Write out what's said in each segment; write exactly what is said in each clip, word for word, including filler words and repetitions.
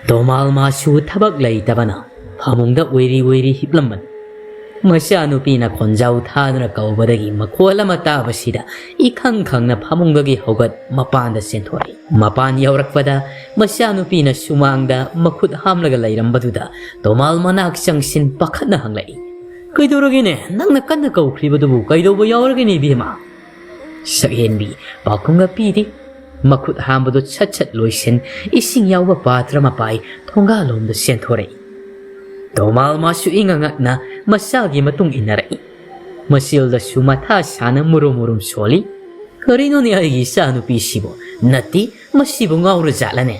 ꯇꯣꯃꯥꯜ ꯃꯥꯁꯨ ꯊꯕꯛ ꯂꯩꯇꯕꯅ ꯐꯃꯨꯡꯗ ꯎꯏꯔꯤ ꯎꯏꯔꯤ ꯍꯤꯞꯂꯝꯕꯅꯤ꯫ ꯃꯆꯥꯅꯨꯄꯤꯅ ꯈꯣꯟꯖꯥꯎ ꯊꯥꯗꯨꯅ ꯀꯧꯕꯗꯒꯤ ꯃꯈꯣꯜ ꯑꯃ ꯇꯥꯕꯁꯤꯗ ꯏꯈꯪ ꯈꯪꯅ ꯐꯃꯨꯡꯗꯒꯤ ꯍꯧꯒꯠ ꯃꯄꯥꯟꯗ ꯆꯦꯟꯊꯣꯔꯛꯏ꯫ ꯃꯄꯥꯟ ꯌꯧꯔꯛꯄꯗ ꯃꯆꯥꯅꯨꯄꯤꯅ ꯁꯨꯃꯥꯡꯗ ꯃꯈꯨꯠ ꯍꯥꯝꯂꯒ ꯂꯩꯔꯝꯕꯗꯨꯗ ꯇꯣꯃꯥꯜ ꯃꯅꯥꯛ ꯆꯪꯁꯤꯟ ꯄꯥꯈꯠꯅ ꯍꯪꯂꯛꯏ, "ꯀꯩꯗꯧꯔꯒꯦꯅꯦ? ꯅꯪꯅ ꯀꯟꯅ ꯀꯧꯈ꯭ꯔꯤꯕꯗꯨꯕꯨ ꯀꯩꯗꯧꯕ ꯌꯥꯎꯔꯒꯦꯅꯦ ꯏꯕꯦꯝꯃ?" ꯁꯛꯍꯦꯟꯕꯤ ꯄꯥꯎꯈꯨꯝꯒ ꯄꯤꯗꯦ꯫ ꯃꯈꯨꯠ ꯍꯥꯝꯕꯗꯨ ꯁꯠ ꯁꯠ ꯂꯣꯏꯁꯤꯟ, ꯏꯁꯤꯡ ꯌꯥꯎꯕ ꯄꯥꯇ꯭ꯔ ꯑꯃ ꯄꯥꯏ ꯊꯣꯡꯒꯥꯜꯂꯣꯝꯗ ꯆꯦꯟꯊꯣꯔꯛꯏ꯫ ꯇꯣꯃꯥꯜ ꯃꯥꯁꯨ ꯏꯉꯛ ꯉꯛꯅ ꯃꯆꯥꯒꯤ ꯃꯇꯨꯡ ꯏꯟꯅꯔꯛꯏ꯫ ꯃꯆꯤꯜꯗꯁꯨ ꯃꯊꯥ ꯁꯥꯅ ꯃꯨꯔꯨꯝ ꯃꯨꯔꯨꯝ ꯁꯣꯜꯂꯤ꯫ "ꯀꯔꯤꯅꯣꯅꯦ ꯑꯩꯒꯤ ꯏꯆꯥꯅꯨꯄꯤꯁꯤꯕꯨ? ꯅꯠꯇꯦ, ꯃꯁꯤꯕꯨ ꯉꯥꯎꯔ ꯖꯥꯠꯂꯅꯦ?"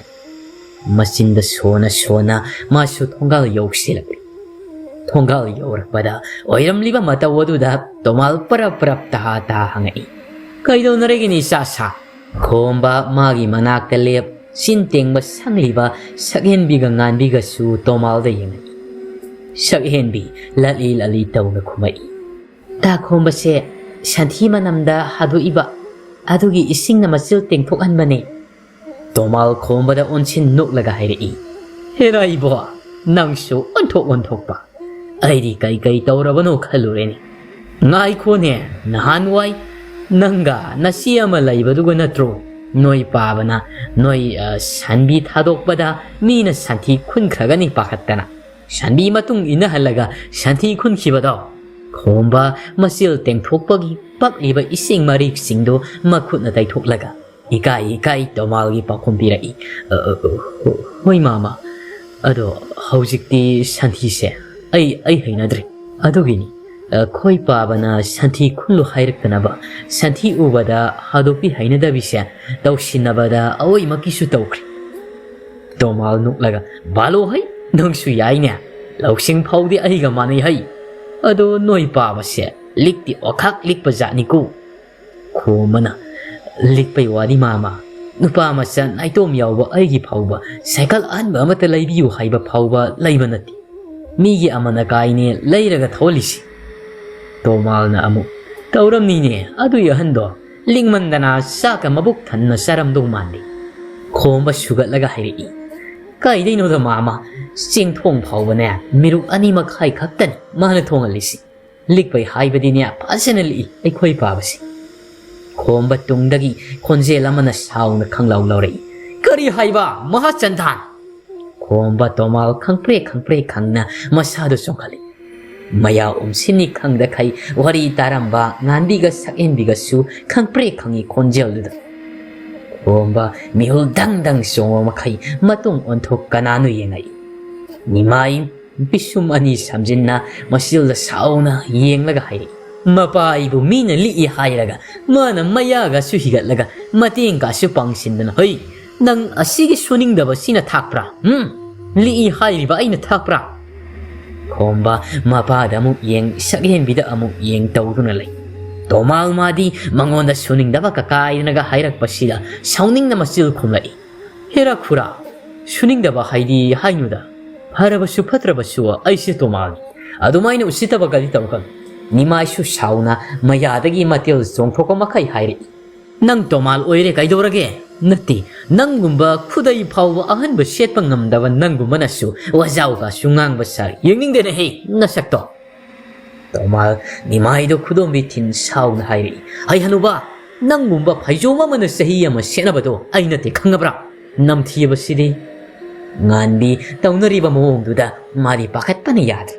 ꯃꯆꯤꯟꯗ ꯁꯣꯟꯅ ꯁꯣꯟꯅ ꯃꯥꯁꯨ ꯊꯣꯡꯒꯥꯜ ꯌꯧꯁꯤꯜꯂꯛꯂꯤ꯫ ꯊꯣꯡꯒꯥꯜ ꯌꯧꯔꯛꯄꯗ ꯑꯣꯏꯔꯝꯂꯤꯕ ꯃꯇꯧ ꯑꯗꯨꯗ ꯇꯣꯃꯥꯜ ꯄꯔꯞ ꯄꯔꯞ ꯇꯍꯥ ꯇꯍꯥ ꯍꯪꯉꯛꯏ, "ꯀꯩꯗꯧꯅꯔꯒꯦꯅꯦ ꯏꯆꯥ ꯁꯥ?" ꯈꯣꯝꯕ ꯃꯥꯒꯤ ꯃꯅꯥꯛꯇ ꯂꯦꯞ, ꯆꯤꯟ ꯇꯦꯡꯕ ꯁꯪꯂꯤꯕ ꯁꯛꯍꯦꯟꯕꯤꯒ ꯉꯥꯟꯕꯤꯒꯁꯨ ꯇꯣꯃꯥꯜꯗ ꯌꯦꯡꯉꯛꯏ꯫ ꯁꯛꯍꯦꯟꯕꯤ ꯂꯠꯂꯤ ꯂꯠꯂꯤ ꯇꯧꯅ ꯈꯨꯝꯃꯛꯏ, "ꯇꯥ ꯈꯣꯝꯕꯁꯦ ꯁꯟꯊꯤ ꯃꯅꯝꯗ ꯍꯥꯗꯣꯛꯏꯕ, ꯑꯗꯨꯒꯤ ꯏꯁꯤꯡꯅ ꯃꯆꯤꯜ ꯇꯦꯡꯊꯣꯛꯍꯟꯕꯅꯦ꯫" ꯇꯣꯃꯥꯜ ꯈꯣꯝꯕꯗ ꯑꯣꯟꯁꯤꯟ ꯅꯣꯛꯂꯒ ꯍꯥꯏꯔꯛꯏ, "ꯍꯦꯔꯥ ꯏꯕꯣ, ꯅꯪꯁꯨ ꯑꯣꯟꯊꯣꯛ ꯑꯣꯟꯊꯣꯛꯄ꯫ ꯑꯩꯗꯤ ꯀꯩ ꯀꯩ ꯇꯧꯔꯕꯅꯣ ꯈꯜꯂꯨꯔꯦꯅꯦ꯫ ꯉꯥꯏꯈꯣꯅꯦ, ꯅꯍꯥꯟꯋꯥꯏ ꯅꯪꯒ ꯅꯆꯦ ꯑꯃ ꯂꯩꯕꯗꯨꯒ ꯅꯠꯇ꯭ꯔꯣ ꯅꯣꯏ ꯄꯥꯕꯅ ꯅꯣꯏ, ꯑ, ꯁꯟꯕꯤ ꯊꯥꯗꯣꯛꯄꯗ ꯃꯤꯅ ꯁꯟꯊꯤ ꯈꯨꯟꯈ꯭ꯔꯒꯅꯤ ꯄꯥꯈꯠꯇꯅ ꯁꯟꯕꯤ ꯃꯇꯨꯡ ꯏꯟꯅꯍꯜꯂꯒ ꯁꯟꯊꯤ ꯈꯨꯟꯈꯤꯕꯗꯣ?" ꯈꯣꯝꯕ ꯃꯆꯤꯜ ꯇꯦꯡꯊꯣꯛꯄꯒꯤ ꯄꯛꯂꯤꯕ ꯏꯁꯤꯡ ꯃꯔꯤꯛꯁꯤꯡꯗꯨ ꯃꯈꯨꯠꯅ ꯇꯩꯊꯣꯛꯂꯒ ꯏꯀꯥꯏ ꯏꯀꯥꯏ ꯇꯣꯃꯥꯜꯒꯤ ꯄꯥꯎꯈꯨꯝ ꯄꯤꯔꯛꯏ, "ꯑ, ꯑ, ꯑ, ꯍꯣ-, ꯍꯣꯏ ꯃꯥꯃ, ꯑꯗꯣ ꯍꯧꯖꯤꯛꯇꯤ ꯁꯟꯊꯤꯁꯦ ꯑꯩ, ꯑꯩ ꯍꯩꯅꯗ꯭ꯔꯦ꯫ ꯑꯗꯨꯒꯤꯅꯤ, ꯑ, ꯈꯣꯏ ꯄꯥꯕꯅ ꯁꯟꯊꯤ ꯈꯨꯜꯂꯨ ꯍꯥꯏꯔꯛꯇꯅꯕ ꯁꯟꯊꯤ ꯎꯕꯗ ꯍꯥꯗꯣꯛꯄꯤ ꯍꯩꯅꯗꯕꯤꯁꯦ ꯇꯧꯁꯤꯟꯅꯕꯗ ꯑꯋꯣꯏꯃꯛꯀꯤꯁꯨ ꯇꯧꯈ꯭ꯔꯦ꯫" ꯇꯣꯃꯥꯜ ꯅꯣꯛꯂꯒ, "ꯕꯥꯂꯣ ꯍꯩ, ꯅꯪꯁꯨ ꯌꯥꯏꯅꯦ꯫ ꯂꯧꯁꯤꯡ ꯐꯥꯎꯗꯤ ꯑꯩꯒ ꯃꯥꯟꯅꯩ ꯍꯩ꯫ ꯑꯗꯣ ꯅꯣꯏ ꯄꯥꯕꯁꯦ ꯂꯤꯛꯇꯤ ꯑꯣꯈꯥꯛ ꯂꯤꯛꯄ ꯖꯥꯠꯅꯤꯀꯣ꯫" ꯈꯣꯝꯕꯅ, "ꯂꯤꯛꯄꯩ ꯋꯥꯗꯤ ꯃꯥꯃ, ꯅꯨꯄꯥ ꯃꯆꯥ ꯅꯥꯏꯇꯣꯝ ꯌꯥꯎꯕ ꯑꯩꯒꯤ ꯐꯥꯎꯕ ꯁꯥꯏꯀꯜ ꯑꯍꯟꯕ ꯑꯃꯠꯇ ꯂꯩꯕꯤꯌꯨ ꯍꯥꯏꯕ ꯐꯥꯎꯕ ꯂꯩꯕ ꯅꯠꯇꯦ꯫ ꯃꯤꯒꯤ ꯑꯃꯅ ꯀꯥꯏꯅꯦ ꯂꯩꯔꯒ ꯊꯧꯍꯜꯂꯤꯁꯤ꯫" ꯇꯣꯃꯥꯜꯅ ꯑꯃꯨꯛ, "ꯇꯧꯔꯝꯅꯤꯅꯦ, ꯑꯗꯨꯏ ꯑꯍꯟꯗꯣ ꯂꯤꯡꯃꯟꯗꯅ ꯆꯥꯛꯀ ꯃꯕꯨꯛ ꯊꯟꯅ ꯆꯥꯔꯝꯗꯧ ꯃꯥꯟꯗꯦ꯫" ꯈꯣꯝꯕ ꯁꯨꯒꯠꯂꯒ ꯍꯥꯏꯔꯛꯏ, "ꯀꯥꯏꯗꯩꯅꯣꯗ ꯃꯥꯃ, ꯆꯦꯡ ꯊꯣꯡ ꯐꯥꯎꯕꯅꯦ ꯃꯤꯔꯨꯛ ꯑꯅꯤ ꯃꯈꯥꯏ ꯈꯛꯇꯅꯤ ꯃꯥꯅ ꯊꯣꯡꯍꯜꯂꯤꯁꯤ꯫ ꯂꯤꯛꯄꯩ ꯍꯥꯏꯕꯗꯤꯅꯦ ꯐꯖꯅ ꯂꯤꯛꯏ ꯑꯩꯈꯣꯏ ꯄꯥꯕꯁꯦ"꯫ ꯈꯣꯝꯕ ꯇꯨꯡꯗꯒꯤ ꯈꯣꯟꯖꯦꯜ ꯑꯃꯅ ꯁꯥꯎꯅ ꯈꯪꯂꯥꯎ ꯂꯥꯎꯔꯛꯏ, "ꯀꯔꯤ ꯍꯥꯏꯕ, ꯃꯍꯥꯆꯟꯗꯥꯟ?" ꯈꯣꯝꯕ ꯇꯣꯃꯥꯜ ꯈꯪꯄ꯭ꯔꯦꯛ ꯈꯪꯄ꯭ꯔꯦꯛ ꯈꯪꯅ ꯃꯁꯥꯗꯨ ꯆꯣꯡꯈꯠꯂꯤ꯫ ꯃꯌꯥ ꯎꯝꯁꯤꯟꯅꯤ ꯈꯪꯗꯈꯩ ꯋꯥꯔꯤ ꯇꯥꯔꯝꯕ ꯉꯥꯟꯕꯤꯒ ꯁꯛꯍꯦꯟꯕꯤꯒꯁꯨ ꯈꯪꯄ꯭ꯔꯦꯛ ꯈꯪꯉꯤ ꯈꯣꯟꯖꯦꯜꯗꯨꯗ꯫ ꯈꯣꯝꯕ ꯃꯤꯍꯨꯜ ꯗꯪ ꯗꯪ ꯆꯣꯡꯕ ꯃꯈꯩ ꯃꯇꯨꯡ ꯑꯣꯟꯊꯣꯛ ꯀꯅꯥꯅꯣ ꯌꯦꯡꯉꯛꯏ꯫ ꯅꯤꯃꯥꯏ ꯄꯤꯁꯨꯝ ꯑꯅꯤ ꯁꯝꯖꯤꯟꯅ ꯃꯆꯤꯜꯗ ꯁꯥꯎꯅ ꯌꯦꯡꯂꯒ ꯍꯥꯏꯔꯛꯏ, "ꯃꯄꯥ ꯑꯩꯕꯨ ꯃꯤꯅ ꯂꯤꯛꯏ ꯍꯥꯏꯔꯒ ꯃꯥꯅ ꯃꯌꯥꯒꯁꯨ ꯍꯤꯒꯠꯂꯒ ꯃꯇꯦꯡꯒꯁꯨ ꯄꯥꯡꯁꯤꯟꯗꯅ, ꯍꯩ, ꯅꯪ ꯑꯁꯤꯒꯤ ꯁꯨꯅꯤꯡꯗꯕꯁꯤꯅ ꯊꯥꯛꯄ꯭ꯔꯥ? ꯎꯝ? ꯂꯤꯛꯏ ꯍꯥꯏꯔꯤꯕ ꯑꯩꯅ ꯊꯥꯛꯄ꯭ꯔꯥ?" ꯈꯣꯝꯕ ꯃꯄꯥꯗ ꯑꯃꯨꯛ ꯌꯦꯡ, ꯁꯛꯍꯦꯟꯕꯤꯗ ꯑꯃꯨꯛ ꯌꯦꯡ ꯇꯧꯗꯨꯅ ꯂꯩ꯫ ꯇꯣꯃꯥꯜ ꯃꯥꯗꯤ ꯃꯉꯣꯟꯗ ꯁꯨꯅꯤꯡꯗꯕ ꯀꯀꯥꯏꯗꯅꯒ ꯍꯥꯏꯔꯛꯄꯁꯤꯗ ꯁꯥꯎꯅꯤꯡꯅ ꯃꯆꯤꯜ ꯈꯨꯝꯂꯛꯏ, "ꯍꯦꯔꯥ ꯈꯨꯔꯥ, ꯁꯨꯅꯤꯡꯗꯕ ꯍꯥꯏꯗꯤ ꯍꯥꯏꯅꯨꯗ꯫ ꯐꯔꯕꯁꯨ ꯐꯠꯇ꯭ꯔꯕꯁꯨ ꯑꯩꯁꯦ ꯇꯣꯃꯥꯜꯅꯤ꯫ ꯑꯗꯨꯃꯥꯏꯅ ꯎꯁꯤꯠꯇꯕꯒꯗꯤ ꯇꯧꯔꯛꯀꯅꯨ"꯫ ꯅꯤꯃꯥꯏꯁꯨ ꯁꯥꯎꯅ ꯃꯌꯥꯗꯒꯤ ꯃꯇꯦꯜ ꯆꯣꯡꯊꯣꯛꯄ ꯃꯈꯩ ꯍꯥꯏꯔꯛꯏ, "ꯅꯪ ꯇꯣꯃꯥꯜ ꯑꯣꯏꯔꯦ ꯀꯩꯗꯧꯔꯒꯦ? ꯅꯠꯇꯦ, ꯅꯪꯒꯨꯝꯕ ꯈꯨꯗꯩ ꯐꯥꯎꯕ ꯑꯍꯟꯕ ꯁꯦꯠꯄ ꯉꯝꯗꯕ ꯅꯪꯒꯨꯝꯕꯅꯁꯨ ꯋꯥꯖꯥꯎꯒꯁꯨ ꯉꯥꯡꯕ ꯁꯥꯔꯤ꯫ ꯌꯦꯡꯅꯤꯡꯗꯦꯅꯦꯍꯦ ꯅꯁꯛꯇꯣ"꯫ ꯇꯣꯃꯥꯜ ꯅꯤꯃꯥꯏꯗꯣ ꯈꯨꯗꯣꯝꯕꯤ ꯊꯤꯟ ꯁꯥꯎꯅ ꯍꯥꯏꯔꯛꯏ, "ꯍꯩ ꯍꯅꯨꯕ, ꯅꯪꯒꯨꯝꯕ ꯐꯩꯖꯣꯝ ꯑꯃꯅ ꯆꯍꯤ ꯑꯃ ꯁꯦꯠꯅꯕꯗꯣ ꯑꯩ ꯅꯠꯇꯦ ꯈꯪꯉꯕ꯭ꯔꯥ? ꯅꯝꯊꯤꯕꯁꯤꯗꯤ"꯫ ꯉꯥꯟꯕꯤ ꯇꯧꯅꯔꯤꯕ ꯃꯑꯣꯡꯗꯨꯗ ꯃꯥꯗꯤ ꯄꯥꯈꯠꯄꯅ ꯌꯥꯗ꯭ꯔꯦ꯫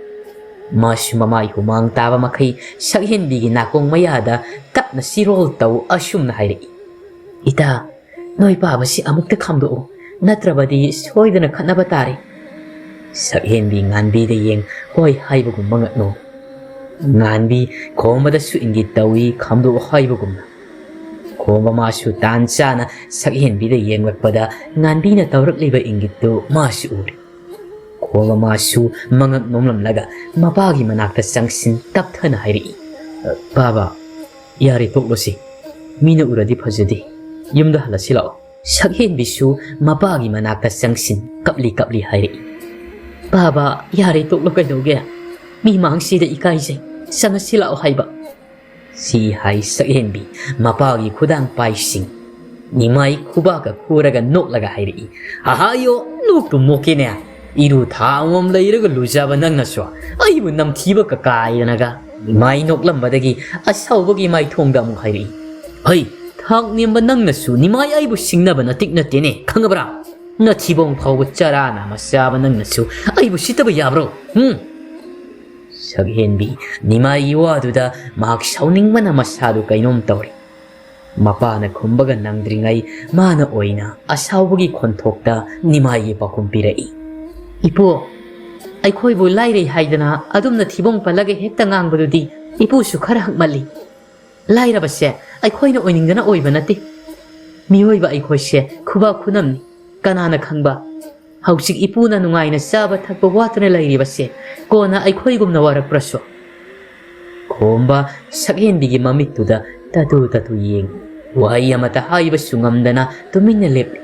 ꯃꯥꯁꯨ ꯃꯃꯥꯏ ꯍꯨꯃꯥꯡ ꯇꯥꯕ ꯃꯈꯩ ꯁꯛꯍꯦꯟꯕꯤꯒꯤ ꯅꯥꯀꯣꯡ ꯃꯌꯥꯗ ꯇꯞꯅ ꯆꯤꯔꯣꯜ ꯇꯧ ꯑꯁꯨꯝꯅ ꯍꯥꯏꯔꯛꯏ, "ꯏꯇꯥ, ꯅꯣꯏ ꯄꯥꯕꯁꯤ ꯑꯃꯨꯛꯇ ꯈꯥꯝꯗꯣꯛꯎ, ꯅꯠꯇ꯭ꯔꯕꯗꯤ ꯁꯣꯏꯗꯅ ꯈꯠꯅꯕ ꯇꯥꯔꯦ"꯫ ꯁꯛꯍꯦꯟꯕꯤ ꯉꯥꯟꯕꯤꯗ ꯌꯦꯡ ꯍꯣꯏ ꯍꯥꯏꯕꯒꯨꯝꯕ ꯉꯛꯅꯣ꯫ ꯉꯥꯟꯕꯤ ꯈꯣꯝꯕꯗꯁꯨ ꯏꯪꯒꯤꯠ ꯇꯧꯏ ꯈꯥꯝꯗꯣꯛꯎ ꯍꯥꯏꯕꯒꯨꯝꯅ꯫ ꯈꯣꯝꯕ ꯃꯥꯁꯨ ꯇꯥꯟ ꯆꯥꯅ ꯁꯛꯍꯦꯟꯕꯤꯗ ꯌꯦꯡꯂꯛꯄꯗ ꯉꯥꯟꯕꯤꯅ ꯇꯧꯔꯛꯂꯤꯕ ꯏꯪꯒꯤꯠꯇꯨ ꯃꯥꯁꯨ ꯎꯔꯦ꯫ ꯈꯣꯝꯕ ꯃꯥꯁꯨ ꯃꯉꯛ ꯅꯣꯝꯂꯝꯂꯒ ꯃꯄꯥꯒꯤ ꯃꯅꯥꯛꯇ ꯆꯪꯁꯤꯟ ꯇꯞꯊꯅ ꯍꯥꯏꯔꯛꯏ, "ꯄꯥꯕ, ꯌꯥꯔꯦ ꯇꯣꯛꯂꯣꯁꯤ꯫ ꯃꯤꯅ ꯎꯔꯗꯤ ꯐꯖꯗꯦ꯫ ꯌꯨꯝꯗ ꯍꯜꯂꯁꯤ ꯂꯥꯛꯑꯣ"꯫ ꯁꯛꯍꯦꯟꯕꯤꯁꯨ ꯃꯄꯥꯒꯤ ꯃꯅꯥꯛꯇ ꯆꯪꯁꯤꯟ ꯀꯞꯂꯤ ꯀꯞꯂꯤ ꯍꯥꯏꯔꯛꯏ, "ꯄꯥꯕ, ꯌꯥꯔꯦ ꯇꯣꯛꯂꯣ ꯀꯩꯗꯧꯒꯦ? ꯃꯤ ꯃꯥꯡꯁꯤꯗ ꯏꯀꯥꯏꯖꯩ꯫ ꯆꯪꯉꯁꯤ ꯂꯥꯛꯑꯣ ꯍꯥꯏꯕ"꯫ ꯁꯤ ꯍꯥꯏ ꯁꯛꯍꯦꯟꯕꯤ ꯃꯄꯥꯒꯤ ꯈꯨꯗꯥꯡ ꯄꯥꯏꯁꯤꯡ ꯅꯤꯃꯥꯏ ꯈꯨꯕꯥꯛꯀ ꯈꯨꯔꯒ ꯅꯣꯛꯂꯒ ꯍꯥꯏꯔꯛꯏ, "ꯑꯍꯥꯌꯣ, ꯅꯣꯛꯇꯨ ꯅꯣꯛꯀꯦꯅꯦ꯫ ꯏꯔꯨ ꯊꯥ ꯑꯃꯃꯝ ꯂꯩꯔꯒ ꯂꯨꯖꯕ ꯅꯪꯅꯁꯨ ꯑꯩꯕꯨ ꯅꯝꯊꯤꯕ ꯀꯀꯥꯏꯗꯅꯒ"꯫ ꯅꯤꯃꯥꯏ ꯅꯣꯛꯂꯝꯕꯗꯒꯤ ꯑꯁꯥꯎꯕꯒꯤ ꯃꯥꯏꯊꯣꯡꯗ ꯑꯃꯨꯛ ꯍꯥꯏꯔꯛꯏ, "ꯍꯩ, ꯊꯥꯛ ꯅꯦꯝꯕ ꯅꯪꯅꯁꯨ ꯅꯤꯃꯥꯏ ꯑꯩꯕꯨ ꯁꯤꯡꯅꯕ ꯅꯇꯤꯛ ꯅꯠꯇꯦꯅꯦ, ꯈꯪꯉꯕ꯭ꯔꯥ? ꯅꯊꯤꯕꯣꯡ ꯐꯥꯎꯕ ꯆꯔꯥꯅ ꯑꯃ ꯆꯥꯕ ꯅꯪꯅꯁꯨ ꯑꯩꯕꯨ ꯁꯤꯠꯇꯕ ꯌꯥꯕ꯭ꯔꯣ? ꯍꯨꯝ?" ꯁꯛꯍꯦꯟꯕꯤ ꯅꯤꯃꯥꯏꯒꯤ ꯋꯥꯗꯨꯗ ꯃꯍꯥꯛ ꯁꯥꯎꯅꯤꯡꯕꯅ ꯃꯁꯥꯗꯨ ꯀꯩꯅꯣꯝ ꯇꯧꯔꯦ꯫ ꯃꯄꯥꯅ ꯈꯨꯝꯕꯒ ꯅꯪꯗ꯭ꯔꯤꯉꯩ ꯃꯥꯅ ꯑꯣꯏꯅ ꯑꯁꯥꯎꯕꯒꯤ ꯈꯣꯟꯊꯣꯛꯇ ꯅꯤꯃꯥꯏꯒꯤ ꯄꯥꯎꯈꯨꯝ ꯄꯤꯔꯛꯏ, "ꯏꯄꯨ, ꯑꯩꯈꯣꯏꯕꯨ ꯂꯥꯏꯔꯩ ꯍꯥꯏꯗꯅ ꯑꯗꯨꯝꯅ ꯊꯤꯕꯣꯡ ꯄꯜꯂꯒ ꯍꯦꯛꯇ ꯉꯥꯡꯕꯗꯨꯗꯤ ꯏꯄꯨꯁꯨ ꯈꯔ ꯍꯛꯃꯜꯂꯤ꯫ ꯂꯥꯏꯔꯕꯁꯦ ꯑꯩꯈꯣꯏꯅ ꯑꯣꯏꯅꯤꯡꯗꯅ ꯑꯣꯏꯕ ꯅꯠꯇꯦ꯫ ꯃꯤꯑꯣꯏꯕ ꯑꯩꯈꯣꯏꯁꯦ ꯈꯨꯕꯥꯛ ꯈꯨꯅꯝꯅꯤ꯫ ꯀꯅꯥꯅ ꯈꯪꯕ, ꯍꯧꯖꯤꯛ ꯏꯄꯨꯅ ꯅꯨꯡꯉꯥꯏꯅ ꯆꯥꯕ ꯊꯛꯄ ꯋꯥꯠꯇꯅ ꯂꯩꯔꯤꯕꯁꯦ ꯀꯣꯟꯅ ꯑꯩꯈꯣꯏꯒꯨꯝꯅ ꯋꯥꯔꯛꯄ꯭ꯔꯁꯨ?" ꯈꯣꯝꯕ ꯁꯛꯍꯦꯟꯕꯤꯒꯤ ꯃꯃꯤꯠꯇꯨꯗ ꯇꯥꯇꯨ ꯇꯥꯇꯨ ꯌꯦꯡꯏ꯫ ꯋꯥꯍꯩ ꯑꯃꯠꯇ ꯍꯥꯏꯕꯁꯨ ꯉꯝꯗꯅ ꯇꯨꯃꯤꯟꯅ ꯂꯦꯞꯂꯤ꯫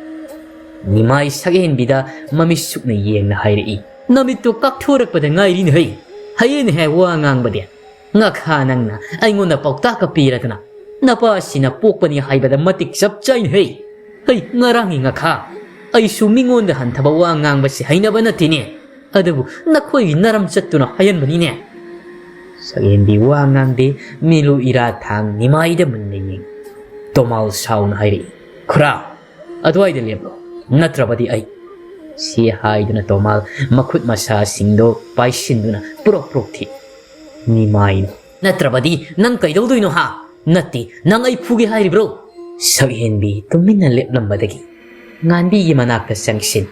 ꯅꯤꯃꯥꯏ ꯁꯛꯍꯦꯟꯕꯤꯗ ꯃꯃꯤꯠ ꯁꯨꯛꯅ ꯌꯦꯡꯅ ꯍꯥꯏꯔꯛꯏ, "ꯅꯃꯤꯠꯇꯨ ꯀꯥꯛꯊꯣꯔꯛꯄꯗ ꯉꯥꯏꯔꯤꯅꯦ ꯍꯩ꯫ ꯍꯩꯌꯦꯅꯦ ꯍꯦ ꯋꯥ ꯉꯥꯡꯕꯗꯤ꯫ ꯉꯥꯈꯥ ꯅꯪꯅ ꯑꯩꯉꯣꯟꯗ ꯄꯥꯎꯇꯥꯛꯀ ꯄꯤꯔꯗꯅ꯫ ꯅꯄꯥꯁꯤꯅ ꯄꯣꯛꯄꯅꯤ ꯍꯥꯏꯕꯗ ꯃꯇꯤꯛ ꯆꯞ ꯆꯥꯏꯅꯦ ꯍꯩ꯫ ꯍꯩ, ꯉꯔꯥꯡꯒꯤ ꯉꯥꯈꯥ꯫ ꯑꯩꯁꯨ ꯃꯤꯉꯣꯟꯗ ꯍꯟꯊꯕ ꯋꯥ ꯉꯥꯡꯕꯁꯤ ꯍꯩꯅꯕ ꯅꯠꯇꯦꯅꯦ꯫ ꯑꯗꯨꯕꯨ ꯅꯈꯣꯏꯒꯤ ꯅꯔꯝ ꯆꯠꯇꯨꯅ ꯍꯥꯏꯍꯟꯕꯅꯤꯅꯦ꯫" ꯁꯛꯍꯦꯟꯕꯤ ꯋꯥ ꯉꯥꯡꯗꯦ, ꯃꯤꯂꯨ ꯏꯔꯥ ꯊꯥꯡ ꯅꯤꯃꯥꯏꯗ ꯃꯨꯟꯅ ꯌꯦꯡꯏ꯫ ꯇꯣꯃꯥꯜ ꯁꯥꯎꯅ ꯍꯥꯏꯔꯛꯏ, "ꯈꯨꯔꯥ, ꯑꯗꯨꯋꯥꯏꯗ ꯂꯦꯞꯂꯣ, ꯅꯠꯇ꯭ꯔꯕꯗꯤ ꯑꯩ꯫" ꯁꯤ ꯍꯥꯏꯗꯨꯅ ꯇꯣꯃꯥꯜ ꯃꯈꯨꯠ ꯃꯁꯥꯁꯤꯡꯗꯣ ꯄꯥꯏꯁꯤꯟꯗꯨꯅ ꯄꯨꯔꯣꯛ ꯄꯨꯔꯣꯛ ꯊꯤ꯫ ꯅꯤꯃꯥꯏꯅ, "ꯅꯠꯇ꯭ꯔꯕꯗꯤ ꯅꯪ ꯀꯩꯗꯧꯗꯣꯏꯅꯣ ꯍꯥ? ꯅꯠꯇꯦ, ꯅꯪ ꯑꯩ ꯐꯨꯒꯦ ꯍꯥꯏꯔꯤꯕ꯭ꯔꯣ?" ꯁꯛꯍꯦꯟꯕꯤ ꯇꯨꯃꯤꯟꯅ ꯂꯦꯞꯂꯝꯕꯗꯒꯤ ꯉꯥꯟꯕꯤꯒꯤ ꯃꯅꯥꯛꯇ ꯆꯪꯁꯤꯟ,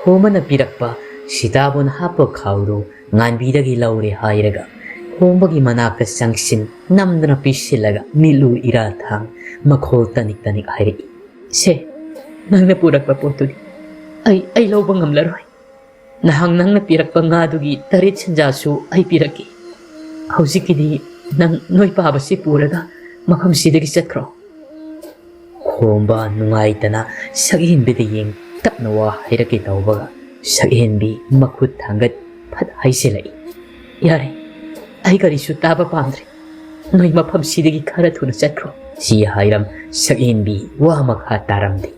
ꯈꯣꯝꯕꯅ ꯄꯤꯔꯛꯄ ꯁꯤꯇꯥꯕꯣꯟ ꯍꯥꯞꯄ ꯈꯥꯎꯗꯨ ꯉꯥꯟꯕꯤꯗꯒꯤ ꯂꯧꯔꯦ ꯍꯥꯏꯔꯒ ꯈꯣꯝꯕꯒꯤ ꯃꯅꯥꯛꯇ ꯆꯪꯁꯤꯟ ꯅꯝꯗꯅ ꯄꯤꯁꯤꯜꯂꯒ ꯃꯤꯠꯂꯨ ꯏꯔꯥ ꯊꯥꯡ ꯃꯈꯣꯜ ꯇꯅꯤꯛ ꯇꯅꯤꯛ ꯍꯥꯏꯔꯛꯏ, "ꯁꯦ, ꯅꯪꯅ ꯄꯨꯔꯛꯄ ꯄꯣꯠꯇꯨꯗꯤ ꯑꯩ, ꯑꯩ ꯂꯧꯕ ꯉꯝꯂꯔꯣꯏ꯫ ꯅꯍꯥꯟ ꯅꯪꯅ ꯄꯤꯔꯛꯄ ꯉꯥꯗꯨꯒꯤ ꯇꯔꯦꯠ ꯁꯦꯟꯖꯥꯁꯨ ꯑꯩ ꯄꯤꯔꯛꯀꯦ꯫ ꯍꯧꯖꯤꯛꯀꯤꯗꯤ ꯅꯪ ꯅꯣꯏ ꯄꯥꯕꯁꯤ ꯄꯨꯔꯒ ꯃꯐꯝꯁꯤꯗꯒꯤ ꯆꯠꯈ꯭ꯔꯣ꯫" ꯈꯣꯝꯕ ꯅꯨꯡꯉꯥꯏꯇꯅ ꯁꯛꯍꯦꯟꯕꯤꯗ ꯌꯦꯡ ꯇꯞꯅ ꯋꯥ ꯍꯥꯏꯔꯛꯀꯦ ꯇꯧꯕꯒ ꯁꯛꯍꯦꯟꯕꯤ ꯃꯈꯨꯠ ꯊꯥꯡꯒꯠ ꯐꯠ ꯍꯥꯏꯖꯤꯜꯂꯛꯏ, "ꯌꯥꯔꯦ, ꯑꯩ ꯀꯔꯤꯁꯨ ꯇꯥꯕ ꯄꯥꯝꯗ꯭ꯔꯦ꯫ ꯅꯣꯏ ꯃꯐꯝꯁꯤꯗꯒꯤ ꯈꯔ ꯊꯨꯅ ꯆꯠꯈ꯭ꯔꯣ꯫ ꯁꯤ ꯍꯥꯏꯔꯝ ꯁꯛꯍꯦꯟꯕꯤ ꯋꯥ ꯃꯈꯥ ꯇꯥꯔꯝꯗꯦ꯫